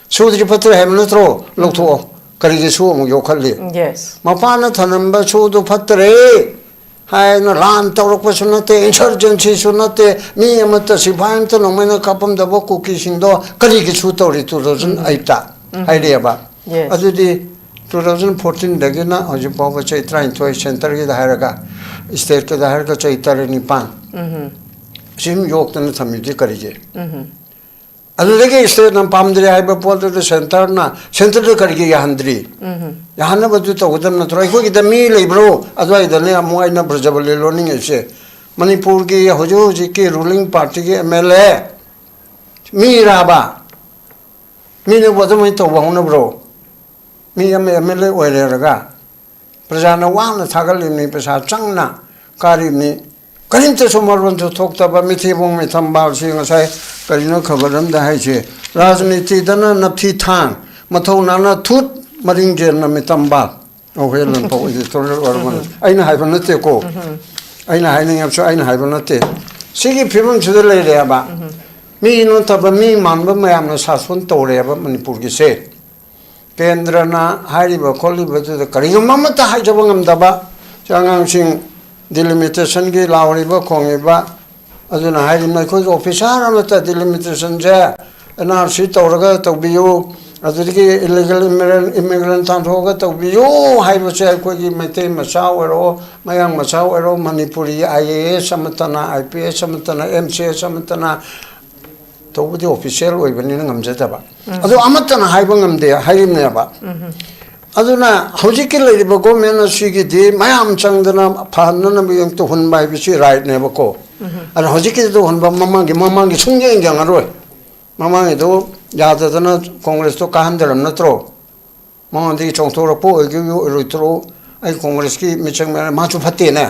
ꯁꯨꯗ꯭ꯔꯤ ꯐꯠꯇ꯭ꯔꯦ ꯍꯥꯏꯕ ꯅꯠꯇ꯭ꯔꯣ? ꯂꯧꯊꯣꯛꯑꯣ꯫ ꯀꯔꯤꯒꯤ ꯁꯨ ꯑꯃꯨꯛ ꯌꯣꯛꯈꯠꯂꯤ? Yes. ꯃꯄꯥꯅ ꯊꯅꯝꯕ ꯁꯨꯗꯨ ꯐꯠꯇ꯭ꯔꯦ ꯍꯥꯏꯅ ꯂꯥꯟ ꯇꯧꯔꯛꯄꯁꯨ ꯅꯠꯇꯦ, ꯏꯟꯁꯔꯖꯦꯟꯁꯤꯁꯨ ꯅꯠꯇꯦ, ꯃꯤ ꯑꯃꯠꯇ, ꯁꯤꯐꯥꯏ ꯑꯃꯠꯇ ꯅꯣꯡꯃꯩꯅ ꯀꯥꯞꯄꯝꯗꯕ ꯀꯨꯀꯤꯁꯤꯡꯗꯣ ꯀꯔꯤꯒꯤ ꯁꯨ ꯇꯧꯔꯤ two thousand eightꯇ? ꯍꯥꯏꯔꯛꯑꯦꯕ꯫ Yes. ꯑꯗꯨꯗꯤ two thousand fourteenꯗꯒꯤꯅ ꯍꯧꯖꯤꯛ ꯐꯥꯎꯕ ꯆꯍꯤ ꯇꯔꯥꯅꯤꯊꯣꯏ, ꯁꯦꯟꯇꯔꯒꯤꯗ ꯍꯥꯏꯔꯒ, ꯁ꯭ꯇꯦꯠꯀꯤꯗ ꯍꯥꯏꯔꯒ ꯆꯍꯤ ꯇꯔꯦꯠ ꯅꯤꯄꯥꯟ꯫ ꯁꯤꯝ ꯌꯣꯛꯇꯅ ꯊꯝꯃꯤꯗꯤ ꯀꯔꯤꯒꯤ? ꯑꯗꯨꯗꯒꯤ ꯁ꯭ꯇꯦꯠꯅ ꯄꯥꯝꯗ꯭ꯔꯦ ꯍꯥꯏꯕ ꯄꯣꯠꯇꯨꯗ ꯁꯦꯟꯇꯔꯅ, ꯁꯦꯟꯇꯔꯗ ꯀꯔꯤꯒꯤ ꯌꯥꯍꯟꯗ꯭ꯔꯤ? ꯌꯥꯍꯟꯅꯕꯗꯨ ꯇꯧꯒꯗꯕ ꯅꯠꯇ꯭ꯔꯣ? ꯑꯩꯈꯣꯏꯒꯤꯗ ꯃꯤ ꯂꯩꯕ꯭ꯔꯣ? ꯑꯗꯨꯋꯥꯏꯗꯅꯦ ꯑꯃꯨꯛ ꯑꯩꯅ ꯕ꯭ꯔꯖꯕꯂꯤ ꯂꯣꯟꯅꯤꯡꯉꯤꯁꯦ꯫ ꯃꯅꯤꯄꯨꯔꯒꯤ ꯍꯧꯖꯤꯛ ꯍꯧꯖꯤꯛꯀꯤ ꯔꯨꯂꯤꯡ ꯄꯥꯔꯇꯤꯒꯤ ꯑꯦꯝ ꯑꯦꯜ ꯑꯦ ꯃꯤꯔꯥꯕ? ꯃꯤꯅꯕꯨ ꯑꯗꯨꯃꯥꯏꯅ ꯇꯧꯕ ꯍꯧꯅꯕ꯭ꯔꯣ? ꯃꯤ ꯑꯃ ꯑꯦꯝ ꯑꯦꯜ ꯑꯦ ꯑꯣꯏꯔꯦꯔꯒ ꯄ꯭ꯔꯖꯥꯅ ꯋꯥꯅ ꯊꯥꯒꯠꯂꯤꯕꯅꯤ, ꯄꯩꯁꯥ ꯆꯪꯅ ꯀꯥꯔꯤꯕꯅꯤ, ꯀꯔꯤꯝꯇꯁꯨ ꯃꯔꯣꯟꯁꯨ ꯊꯣꯛꯇꯕ, ꯃꯤꯊꯤꯕꯣꯡ ꯃꯤꯊꯝꯕꯥꯜꯁꯤ ꯉꯁꯥꯏ ꯀꯔꯤꯅꯣ ꯈꯕꯔ ꯑꯃꯗ ꯍꯥꯏꯁꯦ, "ꯔꯥꯖꯅꯤꯇꯤꯗꯅ ꯅꯞꯊꯤ ꯊꯥꯡ, ꯃꯊꯧꯅꯥꯅ ꯊꯨꯠ, ꯃꯔꯤꯡꯖꯦꯜꯅ ꯃꯤꯇꯝꯕꯥꯜ"꯫ ꯑꯣꯍꯦ ꯂꯟꯐꯧ ꯏꯗꯤꯇꯣꯔꯤꯌꯦꯜ ꯑꯣꯏꯔꯝꯕꯅꯤ꯫ ꯑꯩꯅ ꯍꯥꯏꯕ ꯅꯠꯇꯦꯀꯣ꯫ ꯑꯩꯅ ꯍꯥꯏꯅꯤꯡꯉꯕꯁꯨ ꯑꯩꯅ ꯍꯥꯏꯕ ꯅꯠꯇꯦ꯫ ꯁꯤꯒꯤ ꯐꯤꯕꯝꯁꯤꯗ ꯂꯩꯔꯦꯕ꯫ ꯃꯤ ꯅꯠꯇꯕ ꯃꯤ ꯃꯥꯟꯕ ꯃꯌꯥꯝꯅ ꯁꯥꯁꯣꯟ ꯇꯧꯔꯦꯕ ꯃꯅꯤꯄꯨꯔꯒꯤꯁꯦ꯫ ꯀꯦꯟꯗ꯭ꯔꯅ ꯍꯥꯏꯔꯤꯕ ꯈꯣꯠꯂꯤꯕꯗꯨꯗ ꯀꯔꯤꯒꯨꯝꯕ ꯑꯃꯠꯇ ꯍꯥꯏꯖꯕ ꯉꯝꯗꯕ, ꯁꯤ ꯑꯉꯥꯡꯁꯤꯡ ꯗꯤꯂꯤꯃꯤꯇꯦꯁꯟꯒꯤ ꯂꯥꯎꯔꯤꯕ ꯈꯣꯡꯉꯤꯕ, ꯑꯗꯨꯅ ꯍꯥꯏꯔꯤꯕ ꯑꯩꯈꯣꯏꯒꯤ ꯑꯣꯐꯤꯁꯥꯔ ꯑꯃꯠꯇ ꯗꯤꯂꯤꯃꯤꯇꯦꯁꯟꯁꯦ ꯑꯦꯟ ꯑꯥꯔ ꯁꯤ ꯇꯧꯔꯒ ꯇꯧꯕꯤꯌꯨ, ꯑꯗꯨꯗꯒꯤ ꯏꯂꯤꯒꯦꯜ ꯏꯃꯤꯒ꯭ꯔꯦꯟ ꯇꯥꯟꯊꯣꯛꯑꯒ ꯇꯧꯕꯤꯌꯨ ꯍꯥꯏꯕꯁꯦ ꯑꯩꯈꯣꯏꯒꯤ ꯃꯩꯇꯩ ꯃꯆꯥ ꯑꯣꯏꯔꯣ, ꯃꯌꯥꯡ ꯃꯆꯥ ꯑꯣꯏꯔꯣ, ꯃꯅꯤꯄꯨꯔꯤ ꯑꯥꯏ ꯑꯦ ꯑꯦꯁ ꯑꯃꯠꯇꯅ, ꯑꯥꯏ ꯄꯤ ꯑꯦꯁ ꯑꯃꯠꯇꯅ, ꯑꯦꯝ ꯁꯤ ꯑꯦꯁ ꯑꯃꯠꯇꯅ, ꯇꯧꯕꯗꯤ ꯑꯣꯐꯤꯁꯤꯌꯦꯜ ꯑꯣꯏꯕꯅꯤꯅ ꯉꯝꯖꯗꯕ꯫ ꯑꯗꯣ ꯑꯃꯠꯇꯅ ꯍꯥꯏꯕ ꯉꯝꯗꯦ ꯍꯥꯏꯔꯤꯕꯅꯦꯕ꯫ ꯑꯗꯨꯅ ꯍꯧꯖꯤꯛꯀꯤ ꯂꯩꯔꯤꯕ ꯒꯣꯔꯃꯦꯟ ꯑꯁꯤꯒꯤꯗꯤ ꯃꯌꯥꯝ ꯆꯪꯗꯅ ꯐꯍꯟꯅꯅꯕ ꯌꯦꯡ ꯇꯧꯍꯟꯕ ꯍꯥꯏꯕꯁꯤ ꯔꯥꯏꯠꯅꯦꯕꯀꯣ꯫ ꯑꯗꯣ ꯍꯧꯖꯤꯛꯀꯤꯗꯤ ꯇꯧꯍꯟꯕ ꯃꯃꯥꯡꯒꯤ, ꯃꯃꯥꯡꯒꯤ ꯁꯨꯡꯌꯦꯡ ꯌꯦꯡꯉꯔꯣꯏ꯫ ꯃꯃꯥꯡꯒꯤꯗꯣ ꯌꯥꯗꯗꯅ ꯀꯣꯡꯒ꯭ꯔꯦꯁꯇꯣ ꯀꯥꯍꯟꯗꯔꯝ ꯅꯠꯇ꯭ꯔꯣ? ꯃꯉꯣꯟꯗꯒꯤ ꯆꯣꯡꯊꯣꯔꯛꯄ ꯑꯣꯏꯒꯦ ꯑꯣꯏꯔꯣꯏꯗ꯭ꯔꯣ? ꯑꯩ ꯀꯣꯡꯒ꯭ꯔꯦꯁꯀꯤ ꯃꯤꯆꯪ ꯃꯌꯥꯝ, ꯃꯥꯁꯨ ꯐꯠꯇꯦꯅꯦ꯫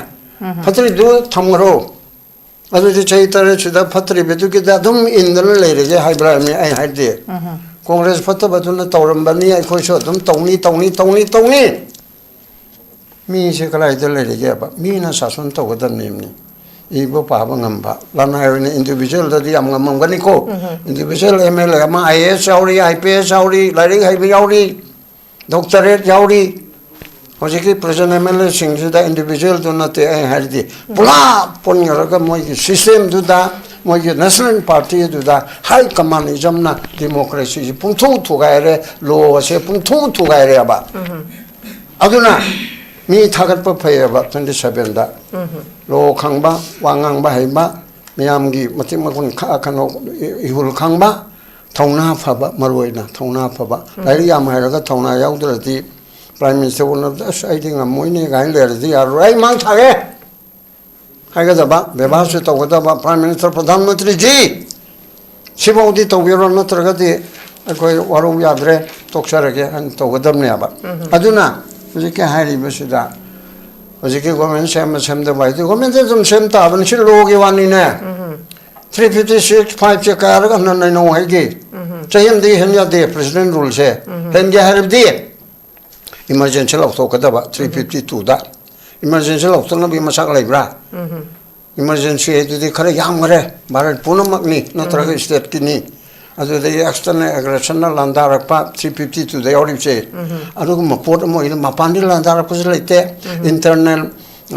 ꯐꯠꯇ꯭ꯔꯤꯗꯨ ꯊꯝꯈ꯭ꯔꯣ꯫ ꯑꯗꯨꯗꯤ ꯆꯍꯤ ꯇꯔꯦꯠꯁꯤꯗ ꯐꯠꯇ꯭ꯔꯤꯕꯗꯨꯒꯤꯗ ꯑꯗꯨꯝ ꯏꯟꯗꯅ ꯂꯩꯔꯒꯦ ꯍꯥꯏꯕ꯭ꯔꯥ ꯍꯥꯏꯕꯅꯤ ꯑꯩ ꯍꯥꯏꯗꯤ꯫ ꯀꯣꯡꯒ꯭ꯔꯦꯁ ꯐꯠꯇꯕꯗꯨꯅ ꯇꯧꯔꯝꯕꯅꯤ, ꯑꯩꯈꯣꯏꯁꯨ ꯑꯗꯨꯝ ꯇꯧꯅꯤ, ꯇꯧꯅꯤ, ꯇꯧꯅꯤ, ꯇꯧꯅꯤ꯫ ꯃꯤꯁꯦ ꯀꯗꯥꯏꯗ ꯂꯩꯔꯤꯒꯦꯕ? ꯃꯤꯅ ꯁꯥꯁꯟ ꯇꯧꯒꯗꯕꯅꯦꯕꯅꯤ꯫ ꯏꯕ ꯄꯥꯕ ꯉꯝꯕ꯫ ꯂꯅꯥꯏ ꯑꯣꯏꯅ ꯏꯟꯗꯤꯕꯤꯖꯨꯋꯦꯜꯗꯗꯤ ꯌꯥꯝ ꯉꯝꯃꯝꯒꯅꯤꯀꯣ꯫ ꯏꯟꯗꯤꯕꯤꯖꯨꯋꯦꯜ ꯑꯦꯝ ꯑꯦꯜ ꯑꯦ ꯑꯃ ꯑꯥꯏ ꯑꯦ ꯑꯦꯁ ꯌꯥꯎꯔꯤ, ꯑꯥꯏ ꯄꯤ ꯑꯦꯁ ꯌꯥꯎꯔꯤ, ꯂꯥꯏꯔꯤꯛ ꯍꯩꯕ ꯌꯥꯎꯔꯤ, ꯗꯣꯛꯇꯔꯦꯠ ꯌꯥꯎꯔꯤ꯫ ꯍꯧꯖꯤꯛꯀꯤ ꯄ꯭ꯔꯖꯦꯟ ꯑꯦꯝ ꯑꯦꯜ ꯑꯦꯁꯤꯡꯁꯤꯗ ꯏꯟꯗꯤꯕꯤꯖꯨꯋꯦꯜꯗꯨ ꯅꯠꯇꯦ ꯑꯩ ꯍꯥꯏꯔꯗꯤ, ꯄꯨꯂꯞ ꯄꯨꯟꯈ꯭ꯔꯒ ꯃꯣꯏꯒꯤ ꯁꯤꯁꯇꯦꯝꯗꯨꯗ, ꯃꯣꯏꯒꯤ ꯅꯦꯁꯅꯦꯜ ꯄꯥꯔꯇꯤꯗꯨꯗ ꯍꯥꯏ ꯀꯃꯥꯟꯗꯤꯖꯝꯅ ꯗꯤꯃꯣꯀ꯭ꯔꯦꯁꯤꯁꯤ ꯄꯨꯡꯊꯨ ꯊꯨꯒꯥꯏꯔꯦ, ꯂꯣ ꯑꯁꯦ ꯄꯨꯡꯊꯨ ꯊꯨꯒꯥꯏꯔꯦꯕ꯫ ꯑꯗꯨꯅ ꯃꯤ ꯊꯥꯒꯠꯄ ꯐꯩꯌꯦꯕ ꯇ꯭ꯋꯦꯟꯇꯤ ꯁꯚꯦꯟꯗ꯫ ꯂꯣ ꯈꯪꯕ, ꯋꯥ ꯉꯥꯡꯕ ꯍꯩꯕ, ꯃꯤꯌꯥꯝꯒꯤ ꯃꯇꯤꯛ ꯃꯒꯨꯟ ꯈ-, ꯀꯩꯅꯣ, ꯏ-, ꯏꯍꯨꯜ ꯈꯪꯕ, ꯊꯧꯅꯥ ꯐꯕ, ꯃꯔꯨ ꯑꯣꯏꯅ ꯊꯧꯅꯥ ꯐꯕ꯫ ꯎꯝ꯫ ꯂꯥꯏꯔꯤꯛ ꯌꯥꯝ ꯍꯩꯔꯒ ꯊꯧꯅꯥ ꯌꯥꯎꯗ꯭ꯔꯗꯤ Prime Minister ꯎꯅꯕꯗ, "ꯑꯁ, ꯑꯩꯗꯤ ꯉꯝꯃꯣꯏꯅꯦ" ꯀꯥꯏꯅ ꯂꯩꯔꯗꯤ ꯌꯥꯔꯣꯏ꯫ "ꯑꯩ ꯃꯥꯡ ꯊꯥꯒꯦ" ꯍꯥꯏꯒꯗꯕ, ꯕꯦꯕꯥꯔꯁꯨ ꯇꯧꯒꯗꯕ꯫ "Prime Minister, ꯄ꯭ꯔꯙꯥꯟ ꯃꯟꯇ꯭ꯔꯤꯖꯤ, ꯁꯤꯐꯥꯎꯗꯤ ꯇꯧꯕꯤꯔꯣ, ꯅꯠꯇ꯭ꯔꯒꯗꯤ ꯑꯩꯈꯣꯏ ꯋꯥꯔꯧ ꯌꯥꯗ꯭ꯔꯦ, ꯇꯣꯛꯆꯔꯒꯦ" ꯍꯥꯏꯅ ꯇꯧꯒꯗꯕꯅꯦꯕ꯫ ꯎꯝ꯫ ꯑꯗꯨꯅ ꯍꯧꯖꯤꯛꯀꯤ ꯍꯥꯏꯔꯤꯕꯁꯤꯗ, ꯍꯧꯖꯤꯛꯀꯤ government ꯁꯦꯝꯕ ꯁꯦꯝꯗꯕ ꯍꯥꯏꯗꯤ government ꯑꯗꯨꯝ ꯁꯦꯝ ꯇꯥꯕꯅꯤ, ꯁꯤ law ꯒꯤ ꯋꯥꯅꯤꯅꯦ꯫ ꯎꯝ꯫ Three fifty six five ꯁꯦ ꯀꯌꯥꯔꯛ ꯍꯟꯅ ꯅꯩꯅꯧ ꯍꯥꯏꯒꯦ? ꯎꯝ꯫ ꯆꯍꯤ ꯑꯃꯗꯒꯤ ꯍꯦꯟ ꯌꯥꯗꯦ President Rule ꯁꯦ꯫ ꯎꯝ꯫ ꯍꯦꯟꯒꯦ ꯍꯥꯏꯔꯕꯗꯤ emergency ꯂꯧꯊꯣꯛꯀꯗꯕ, three fifty two ꯗ꯫ Emergency ꯂꯧꯊꯣꯛꯅꯕꯒꯤ ꯃꯁꯛ ꯂꯩꯕ꯭ꯔꯥ? ꯎꯝ꯫ Emergency ꯍꯥꯏꯗꯨꯗꯤ ꯈꯔ ꯌꯥꯝꯈ꯭ꯔꯦ, ꯚꯥꯔꯠ ꯄꯨꯝꯅꯃꯛꯅꯤ, ꯅꯠꯇ꯭ꯔꯒ ꯎꯝ꯫ State ꯀꯤꯅꯤ꯫ ꯑꯗꯨꯗꯒꯤ external aggression ꯅ ꯂꯥꯟꯗꯥꯔꯛꯄ three fifty two ꯗ ꯌꯥꯎꯔꯤꯕꯁꯦ꯫ ꯎꯝ꯫ ꯑꯗꯨꯒꯨꯝꯕ ꯄꯣꯠ ꯑꯃ ꯑꯣꯏꯅ ꯃꯄꯥꯟꯗꯒꯤ ꯂꯥꯟꯗꯥꯔꯛꯄꯁꯨ ꯂꯩꯇꯦ, ꯎꯝ꯫ Internal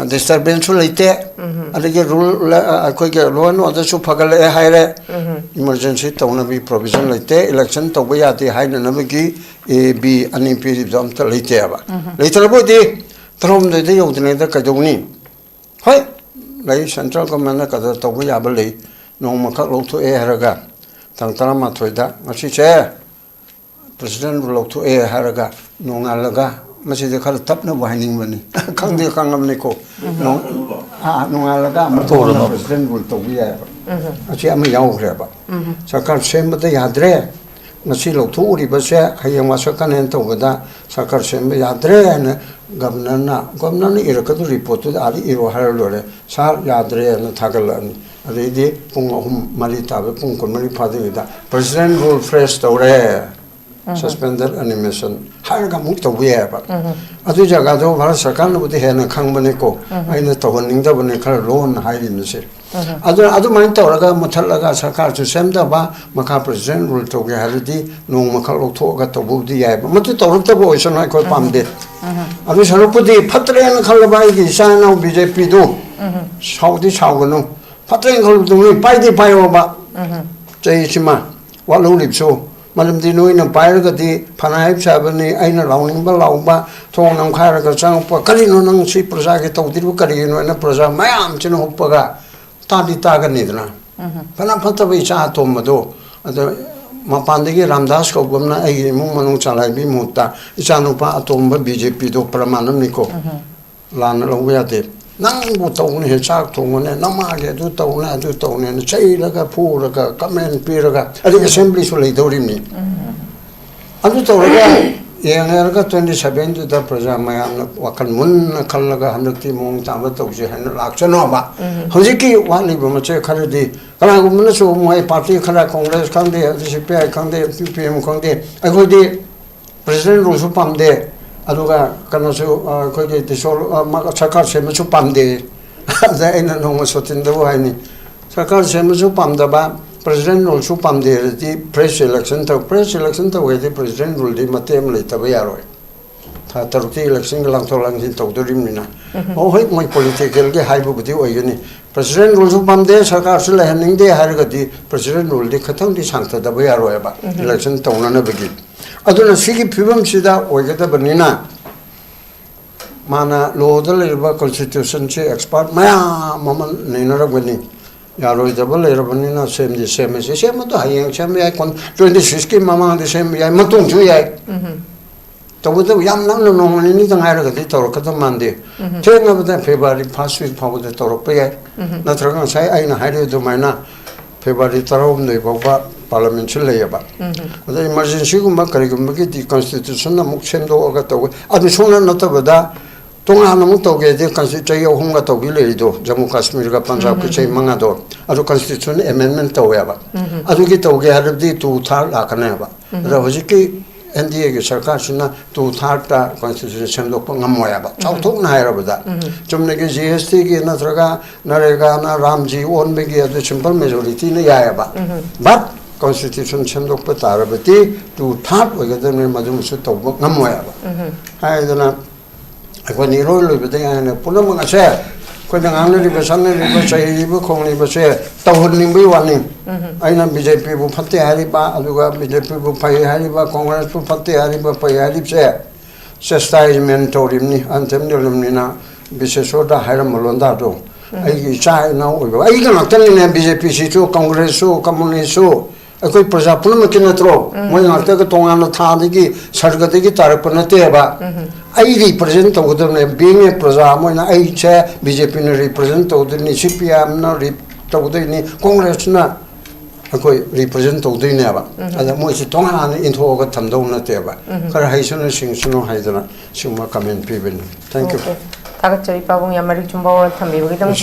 disturbance ꯁꯨ ꯂꯩꯇꯦ꯫ ꯎꯝ꯫ ꯑꯗꯒꯤ rule, ꯑ, ꯑꯩꯈꯣꯏꯒꯤ law and order ꯁꯨ ꯐꯒꯠꯂꯛꯑꯦ ꯍꯥꯏꯔꯦ꯫ ꯎꯝ꯫ Emergency ꯇꯧꯅꯕꯒꯤ provision ꯂꯩꯇꯦ, election ꯇꯧꯕ ꯌꯥꯗꯦ ꯍꯥꯏꯅꯅꯕꯒꯤ A, B ꯑꯅꯤ ꯄꯤꯔꯤꯕꯗꯣ ꯑꯝꯇ ꯂꯩꯇꯦꯕ꯫ ꯎꯝ꯫ ꯂꯩꯇ꯭ꯔꯕꯨꯗꯤ ꯇꯔꯥꯍꯨꯝꯗꯣꯏꯗ ꯌꯧꯗ꯭ꯔꯤꯉꯩꯗ ꯀꯩꯗꯧꯅꯤ? ꯍꯣꯏ, ꯂꯩ, central government ꯅ ꯀꯗꯔ ꯇꯧꯕ ꯌꯥꯕ ꯂꯩ꯫ ꯅꯣꯡꯃꯈꯛ ꯂꯧꯊꯣꯛꯑꯦ ꯍꯥꯏꯔꯒ ꯇꯥꯡ ꯇꯔꯥꯃꯥꯊꯣꯏꯗ, ꯉꯁꯤꯁꯦ President Rule ꯂꯧꯊꯣꯛꯑꯦ ꯍꯥꯏꯔꯒ ꯅꯣꯡꯉꯥꯜꯂꯒ, ꯃꯁꯤꯗꯤ ꯈꯔ ꯇꯞꯅꯕꯨ ꯍꯥꯏꯅꯤꯡꯕꯅꯤ, ꯈꯪꯗꯦ, ꯈꯪꯉꯕꯅꯤꯀꯣ꯫ ꯅꯣꯡ-, ꯑꯥ, ꯅꯣꯡꯉꯥꯜꯂꯒ ꯑꯃꯨꯛ ꯇꯧꯔꯅꯕ꯫ President Rule ꯇꯧꯕ ꯌꯥꯏꯑꯕ꯫ ꯎꯝ꯫ ꯑꯁꯤ ꯑꯃ ꯌꯥꯎꯈ꯭ꯔꯦꯕ꯫ ꯎꯝ꯫ ꯁꯔꯀꯥꯔ ꯁꯦꯝꯕꯗ ꯌꯥꯗ꯭ꯔꯦ, ꯉꯁꯤ ꯂꯧꯊꯣꯛꯎꯔꯤꯕꯁꯦ ꯍꯌꯦꯡ ꯋꯥꯁꯛꯀꯅꯦꯅ ꯇꯧꯕꯗ ꯁꯔꯀꯥꯔ ꯁꯦꯝꯕ ꯌꯥꯗ꯭ꯔꯦ ꯍꯥꯏꯅ governor ꯅ, governor ꯅ ꯏꯔꯛꯀꯗꯧꯔꯤ ꯄꯣꯠꯇꯨꯗ ꯑꯥꯗ ꯏꯔꯣ ꯍꯥꯏꯔ ꯂꯣꯏꯔꯦ꯫ "Sir, ꯌꯥꯗ꯭ꯔꯦꯅ" ꯊꯥꯒꯠꯂꯛꯑꯅꯤ꯫ ꯑꯗꯩꯗꯤ ꯄꯨꯡ ꯑꯍꯨꯝ ꯃꯔꯤ ꯇꯥꯕ, ꯄꯨꯡ ꯀꯨꯟꯃꯔꯤ ꯐꯥꯗ꯭ꯔꯤꯉꯩꯗ "President Rule fresh ꯇꯧꯔꯦ, ꯎꯝ꯫ Suspended animation" ꯍꯥꯏꯔꯒ ꯑꯃꯨꯛ ꯇꯧꯕ ꯌꯥꯏꯑꯕ꯫ ꯎꯝ꯫ ꯑꯗꯨ ꯖꯒꯥꯗꯣ ꯚꯥꯔꯠ ꯁꯔꯀꯥꯔꯅꯕꯨꯗꯤ ꯍꯦꯟꯅ ꯈꯪꯕꯅꯤꯀꯣ, ꯎꯝ꯫ ꯑꯩꯅ ꯇꯧꯍꯟꯅꯤꯡꯗꯕꯅꯤ, ꯈꯔ ꯂꯣꯟꯅ ꯍꯥꯏꯔꯤꯕꯁꯦ꯫ ꯎꯝ꯫ ꯑꯗꯨꯅ ꯑꯗꯨꯃꯥꯏꯅ ꯇꯧꯔꯒ ꯃꯨꯊꯠꯂꯒ ꯁꯔꯀꯥꯔꯁꯨ ꯁꯦꯝꯗꯕ, ꯃꯈꯥ President Rule ꯇꯧꯒꯦ ꯍꯥꯏꯔꯗꯤ ꯅꯣꯡꯃꯈꯛ ꯂꯧꯊꯣꯛꯑꯒ ꯇꯧꯕꯕꯨꯗꯤ ꯌꯥꯏꯑꯕ꯫ ꯃꯗꯨ ꯇꯧꯔꯛꯇꯕ ꯑꯣꯏꯁꯅꯨ, ꯑꯩꯈꯣꯏ ꯄꯥꯝꯗꯦ꯫ ꯎꯝ꯫ ꯑꯗꯨ ꯁꯔꯨꯛꯄꯨꯗꯤ ꯐꯠꯇ꯭ꯔꯦꯅ ꯈꯜꯂꯕ ꯑꯩꯒꯤ ꯏꯆꯥ ꯏꯅꯥꯎ B J P ꯗꯨ, ꯎꯝ꯫ ꯁꯥꯎꯗꯤ ꯁꯥꯎꯒꯅꯨ, ꯐꯠꯇ꯭ꯔꯦꯅ ꯈꯜꯂꯕꯗꯨ ꯅꯣꯏ ꯄꯥꯏꯗꯤ ꯄꯥꯏꯌꯣꯕ꯫ ꯎꯝ꯫ ꯆꯍꯤꯁꯤꯃ ꯋꯥꯠꯍꯧꯔꯤꯕꯁꯨ, ꯃꯔꯝꯗꯤ ꯅꯣꯏꯅ ꯄꯥꯏꯔꯒꯗꯤ ꯐꯅ ꯍꯥꯏꯕ ꯁꯥꯕꯅꯤ, ꯑꯩꯅ ꯂꯥꯎꯅꯤꯡꯕ ꯂꯥꯎꯕ, ꯊꯣꯡ ꯅꯝꯈꯥꯏꯔꯒ ꯆꯪꯉꯛꯄ, "ꯀꯔꯤꯅꯣ ꯅꯪ ꯁꯤ ꯄ꯭ꯔꯖꯥꯒꯤ ꯇꯧꯗ꯭ꯔꯤꯕ ꯀꯔꯤꯒꯤꯅꯣ?" ꯍꯥꯏꯅ ꯄ꯭ꯔꯖꯥ ꯃꯌꯥꯝꯁꯤꯅ ꯍꯨꯞꯄꯒ ꯇꯥꯗꯤ ꯇꯥꯒꯅꯤꯗꯅ꯫ ꯐꯅ ꯐꯠꯇꯕ ꯏꯆꯥ ꯑꯇꯣꯝꯕꯗꯣ, ꯑꯗꯣ ꯃꯄꯥꯟꯗꯒꯤ ꯔꯥꯝꯗꯥꯁ ꯀꯧꯕ ꯑꯃꯅ ꯑꯩꯒꯤ ꯏꯃꯨꯡ ꯃꯅꯨꯡ ꯆꯂꯥꯏꯕꯒꯤ ꯃꯍꯨꯠꯇ ꯏꯆꯥꯅꯨꯄꯥ ꯑꯇꯣꯝꯕ ꯕꯤ ꯖꯦ ꯄꯤꯗꯣ ꯄ꯭ꯔꯃꯥꯟ ꯑꯃꯅꯤꯀꯣ꯫ ꯂꯥꯟꯅ ꯂꯧꯕ ꯌꯥꯗꯦ꯫ ꯅꯪꯕꯨ ꯇꯧꯅꯤ ꯍꯦ, ꯆꯥꯛ ꯊꯣꯡꯉꯨꯅꯦ, ꯅꯃꯥꯒꯤ ꯑꯗꯨ ꯇꯧꯅꯦ, ꯑꯗꯨ ꯇꯧꯅꯦꯅ ꯆꯩꯔꯒ, ꯐꯨꯔꯒ, ꯀꯃꯦꯟ ꯄꯤꯔꯒ, ꯑꯗꯨꯒ ꯑꯦꯁꯦꯝꯕ꯭ꯂꯤꯁꯨ ꯂꯩꯗꯧꯔꯤꯕꯅꯤ꯫ ꯑꯗꯨ ꯇꯧꯔꯒ ꯌꯦꯡꯉꯦꯔꯒ ꯇ꯭ꯋꯦꯟꯇꯤ ꯁꯚꯦꯟꯗꯨꯗ ꯄ꯭ꯔꯖꯥ ꯃꯌꯥꯝꯅ ꯋꯥꯈꯜ ꯃꯨꯟꯅ ꯈꯜꯂꯒ ꯍꯟꯗꯛꯇꯤ ꯃꯑꯣꯡ ꯆꯥꯕ ꯇꯧꯁꯦ ꯍꯥꯏꯅ ꯂꯥꯛꯆꯅꯣꯕ꯫ ꯍꯧꯖꯤꯛꯀꯤ ꯋꯥꯠꯂꯤꯕ ꯃꯆꯦꯠ ꯈꯔꯗꯤ ꯀꯅꯥꯒꯨꯝꯕꯅꯁꯨ ꯃꯣꯏ ꯄꯥꯔꯇꯤ ꯈꯔ, ꯀꯣꯡꯒ꯭ꯔꯦꯁ ꯈꯪꯗꯦ, ꯑꯗꯩ ꯁꯤ ꯄꯤ ꯑꯥꯏ ꯈꯪꯗꯦ, ꯄꯤ ꯄꯤ ꯑꯦꯝ ꯈꯪꯗꯦ, ꯑꯩꯈꯣꯏꯗꯤ ꯄ꯭ꯔꯦꯁꯤꯗꯦꯟ ꯔꯨꯜꯁꯨ ꯄꯥꯝꯗꯦ, ꯑꯗꯨꯒ ꯀꯩꯅꯣꯁꯨ, ꯑ, ꯑꯩꯈꯣꯏꯒꯤ ꯗꯤꯁꯣꯜ-, ꯑ, ꯃꯥ-, ꯁꯔꯀꯥꯔ ꯁꯦꯝꯕꯁꯨ ꯄꯥꯝꯗꯦ꯫ ꯑꯗ ꯑꯩꯅ ꯅꯣꯡꯃ ꯁꯣꯇꯤꯟꯗꯕꯨ ꯍꯥꯏꯅꯤ, ꯁꯔꯀꯥꯔ ꯁꯦꯝꯕꯁꯨ ꯄꯥꯝꯗꯕ, ꯄ꯭ꯔꯦꯁꯤꯗꯦꯟ ꯔꯨꯜꯁꯨ ꯄꯥꯝꯗꯦ ꯍꯥꯏꯔꯗꯤ ꯐ꯭ꯔꯦꯁ ꯏꯂꯦꯛꯁꯟ ꯇꯧ꯫ ꯐ꯭ꯔꯦꯁ ꯏꯂꯦꯛꯁꯟ ꯇꯧꯒꯦꯗꯤ ꯄ꯭ꯔꯦꯁꯤꯗꯦꯟ ꯔꯨꯜꯗꯤ ꯃꯇꯦꯛ ꯑꯃ ꯂꯩꯇꯕ ꯌꯥꯔꯣꯏ꯫ ꯊꯥ ꯇꯔꯨꯛꯇꯤ ꯏꯂꯦꯛꯁꯟꯒꯤ ꯂꯥꯡꯊꯣꯛ ꯂꯥꯡꯁꯤꯟ ꯇꯧꯗꯣꯔꯤꯕꯅꯤꯅ꯫ ꯑꯣ, ꯍꯣꯏ, ꯃꯣꯏ ꯄꯣꯂꯤꯇꯤꯀꯦꯜꯒꯤ ꯍꯥꯏꯕꯕꯨꯗꯤ ꯑꯣꯏꯒꯅꯤ꯫ ꯄ꯭ꯔꯦꯁꯤꯗꯦꯟ ꯔꯨꯜꯁꯨ ꯄꯥꯝꯗꯦ, ꯁꯔꯀꯥꯔꯁꯨ ꯂꯩꯍꯟꯅꯤꯡꯗꯦ ꯍꯥꯏꯔꯒꯗꯤ ꯄ꯭ꯔꯦꯁꯤꯗꯦꯟ ꯔꯨꯜꯗꯤ ꯈꯤꯇꯪꯗꯤ ꯁꯥꯡꯊꯗꯕ ꯌꯥꯔꯣꯏꯕ ꯏꯂꯦꯛꯁꯟ ꯇꯧꯅꯅꯕꯒꯤ꯫ ꯑꯗꯨꯅ ꯁꯤꯒꯤ ꯐꯤꯕꯝꯁꯤꯗ ꯑꯣꯏꯒꯗꯕꯅꯤꯅ ꯃꯥꯅ ꯂꯣꯗ ꯂꯩꯔꯤꯕ ꯀꯣꯟꯁꯇꯤꯇ꯭ꯌꯨꯁꯟꯁꯦ ꯑꯦꯛꯁꯄꯥꯔꯠ ꯃꯌꯥꯝ ꯑꯃ ꯅꯩꯅꯔꯝꯒꯅꯤ꯫ ꯌꯥꯔꯣꯏꯗꯕ ꯂꯩꯔꯕꯅꯤꯅ ꯁꯦꯝꯗꯤ ꯁꯦꯝꯃꯁꯤ꯫ ꯁꯦꯝꯕꯗꯣ ꯍꯌꯦꯡ ꯁꯦꯝꯕ ꯌꯥꯏ, ꯀꯣꯟ-, ꯇ꯭ꯋꯦꯟꯇꯤ ꯁꯤꯛꯁꯀꯤ ꯃꯃꯥꯡꯗ ꯁꯦꯝꯕ ꯌꯥꯏ, ꯃꯇꯨꯡꯁꯨ ꯌꯥꯏ꯫ ꯇꯧꯕꯇꯕꯨ ꯌꯥꯝ ꯅꯛꯅ ꯅꯣꯡꯃ ꯅꯤꯅꯤꯗ ꯉꯥꯏꯔꯒꯗꯤ ꯇꯧꯔꯛꯀꯗꯕ ꯃꯥꯟꯗꯦ꯫ ꯊꯦꯡꯅꯕꯗ ꯐꯦꯕ꯭ꯔꯨꯋꯥꯔꯤ ꯐꯥꯔꯁ ꯋꯤꯛ ꯐꯥꯎꯕꯗ ꯇꯧꯔꯛꯄ ꯌꯥꯏ꯫ ꯅꯠꯇ꯭ꯔꯒ ꯉꯁꯥꯏ ꯑꯩꯅ ꯍꯥꯏꯔꯤꯕ ꯑꯗꯨꯃꯥꯏꯅ ꯐꯦꯕ꯭ꯔꯨꯋꯥꯔꯤ ꯇꯔꯥꯍꯨꯝꯗꯣꯏ ꯐꯥꯎꯕ ꯄꯥꯔꯂꯤꯌꯥꯃꯦꯟꯠꯁꯨ ꯂꯩꯌꯦꯕ꯫ ꯑꯗ ꯏꯃꯥꯔꯖꯦꯟꯁꯤꯒꯨꯝꯕ ꯀꯔꯤꯒꯨꯝꯕꯒꯤꯗꯤ ꯀꯟꯁꯇꯤꯇ꯭ꯌꯨꯁꯟ ꯑꯃꯨꯛ ꯁꯦꯝꯗꯣꯛꯑꯒ ꯇꯧꯕ꯫ ꯑꯗꯨ ꯁꯨꯡꯅ ꯅꯠꯇꯕꯗ ꯇꯣꯉꯥꯟꯅ ꯑꯃꯨꯛ ꯇꯧꯒꯦꯗꯤ ꯀꯟꯁꯇꯤ-, ꯆꯍꯤ ꯑꯍꯨꯝꯒ ꯇꯧꯒꯦ ꯂꯩꯔꯤꯗꯣ, ꯖꯝꯃꯨ ꯀꯥꯁꯃꯤꯔꯒ ꯄꯟꯖꯥꯕꯀꯤ ꯆꯍꯤ ꯃꯉꯥꯗꯣ, ꯑꯗꯨ ꯀꯟꯁꯇꯤꯇ꯭ꯌꯨꯁꯟ ꯑꯦꯃꯦꯟꯃꯦꯟꯠ ꯇꯧꯋꯦꯕ꯫ ꯑꯗꯨꯒꯤ ꯇꯧꯒꯦ ꯍꯥꯏꯔꯕꯗꯤ ꯇꯨ ꯊꯥꯔꯠ ꯂꯥꯛꯀꯅꯦꯕ꯫ ꯑꯗ ꯍꯧꯖꯤꯛꯀꯤ ꯑꯦꯟ ꯗꯤ ꯑꯦꯒꯤ ꯁꯔꯀꯥꯔꯁꯤꯅ ꯇꯨ ꯊꯥꯔꯠꯇ ꯀꯟꯁꯇꯤꯇ꯭ꯌꯨꯁꯟ ꯁꯦꯝꯗꯣꯛꯄ ꯉꯝꯃꯣꯏ ꯍꯥꯏꯕ꯫ ꯆꯥꯎꯊꯣꯛꯅ ꯍꯥꯏꯔꯕꯗ, ꯆꯨꯝꯅꯒꯤ ꯖꯤ ꯑꯦꯁ ꯇꯤꯒꯤ ꯅꯠꯇ꯭ꯔꯒ ꯅꯔꯦꯒꯥꯅ ꯔꯥꯝꯖꯤ ꯑꯣꯟꯕꯒꯤ ꯑꯗꯨ ꯁꯤꯝꯄꯜ ꯃꯦꯖꯣꯔꯤꯇꯤꯅ ꯌꯥꯏꯑꯕ꯫ ꯕꯠ ꯀꯟꯁꯇꯤꯇ꯭ꯌꯨꯁꯟ ꯁꯦꯝꯗꯣꯛꯄ ꯇꯥꯔꯕꯗꯤ ꯇꯨ ꯊꯥꯔꯠ ꯑꯣꯏꯒꯗꯕꯅꯤ, ꯃꯗꯨꯃꯁꯨ ꯇꯧꯕ ꯉꯝꯃꯣꯏ ꯍꯥꯏꯕ꯫ ꯍꯥꯏꯗꯅ ꯑꯩꯈꯣꯏꯅ ꯏꯔꯣꯏ ꯂꯣꯏꯕꯗꯒꯤ ꯍꯥꯏꯅ ꯄꯨꯝꯅꯃꯛ ꯑꯁꯦ ꯑꯩꯈꯣꯏꯅ ꯉꯥꯡꯅꯔꯤꯕ, ꯁꯛꯅꯔꯤꯕ, ꯆꯩꯔꯤꯕ, ꯈꯣꯡꯂꯤꯕꯁꯦ ꯇꯧꯍꯟꯅꯤꯡꯕꯒꯤ ꯋꯥꯅꯤ꯫ ꯑꯩꯅ ꯕꯤ ꯖꯦ ꯄꯤꯕꯨ ꯐꯠꯇꯦ ꯍꯥꯏꯔꯤꯕ, ꯑꯗꯨꯒ ꯕꯤ ꯖꯦ ꯄꯤꯕꯨ ꯐꯩ ꯍꯥꯏꯔꯤꯕ, ꯀꯣꯡꯒ꯭ꯔꯦꯁꯄꯨ ꯐꯠꯇꯦ ꯍꯥꯏꯔꯤꯕ, ꯐꯩ ꯍꯥꯏꯔꯤꯕꯁꯦ ꯆꯦꯁꯇꯥꯏꯖꯃꯦꯟ ꯇꯧꯔꯤꯕꯅꯤ, ꯑꯟꯊꯦꯝ ꯅꯤꯔꯝꯅꯤꯅ ꯕꯤꯁꯦꯁꯣꯔꯗ ꯍꯥꯏꯔꯝꯕ ꯂꯣꯟꯗꯥꯗꯣ꯫ ꯑꯩꯒꯤ ꯏꯆꯥ ꯏꯅꯥꯎ ꯑꯣꯏꯕ ꯑꯩꯒ ꯉꯥꯛꯇꯅꯤꯅꯦ꯫ ꯕꯤ ꯖꯦ ꯄꯤ ꯁꯤꯁꯨ, ꯀꯪꯒ꯭ꯔꯦꯁꯁꯨ, ꯀꯝꯃꯨꯅꯤꯁꯁꯨ ꯑꯩꯈꯣꯏ ꯄ꯭ꯔꯖꯥ ꯄꯨꯝꯅꯃꯛꯀꯤ ꯅꯠꯇ꯭ꯔꯣ? ꯃꯣꯏ ꯉꯥꯛꯇꯒ ꯇꯣꯉꯥꯟꯅ ꯊꯥꯗꯒꯤ ꯁꯔꯒꯗꯒꯤ ꯇꯥꯔꯛꯄ ꯅꯠꯇꯦꯕ꯫ ꯑꯩ ꯔꯤꯄ꯭ꯔꯖꯦꯟ ꯇꯧꯒꯗꯕꯅꯦ꯫ ꯕꯤꯡ ꯑꯦ ꯄ꯭ꯔꯖꯥ ꯑꯃ ꯑꯣꯏꯅ ꯑꯩꯁꯦ ꯕꯤ ꯖꯦ ꯄꯤꯅ ꯔꯤꯄ꯭ꯔꯖꯦꯟ ꯇꯧꯗꯣꯏꯅꯤ, ꯁꯤ ꯄꯤ ꯑꯥꯏ ꯑꯦꯝꯅ ꯔꯤ ꯇꯧꯗꯣꯏꯅꯤ, ꯀꯣꯡꯒ꯭ꯔꯦꯁꯅ ꯑꯩꯈꯣꯏ ꯔꯤꯄ꯭ꯔꯖꯦꯟ ꯇꯧꯗꯣꯏꯅꯦꯕ꯫ ꯑꯗ ꯃꯣꯏꯁꯤ ꯇꯣꯉꯥꯟꯅ ꯏꯟꯊꯣꯛꯑꯒ ꯊꯝꯗꯧ ꯅꯠꯇꯦꯕ꯫ ꯈꯔ ꯍꯩꯁꯅꯨ ꯁꯤꯡꯁꯅꯨ ꯍꯥꯏꯗꯅ ꯁꯤꯒꯨꯝꯕ ꯀꯃꯦꯟ ꯄꯤꯕꯅꯤ꯫ Thank you꯫ Okay. ꯊꯥꯒꯠꯆꯔꯤ ꯄꯥꯕꯨꯡ, ꯌꯥꯝ ꯃꯔꯤꯛ ꯆꯨꯝꯕ ꯋꯥꯔꯣꯜ ꯊꯝꯕꯤꯕꯒꯤꯗꯃꯛꯇ꯫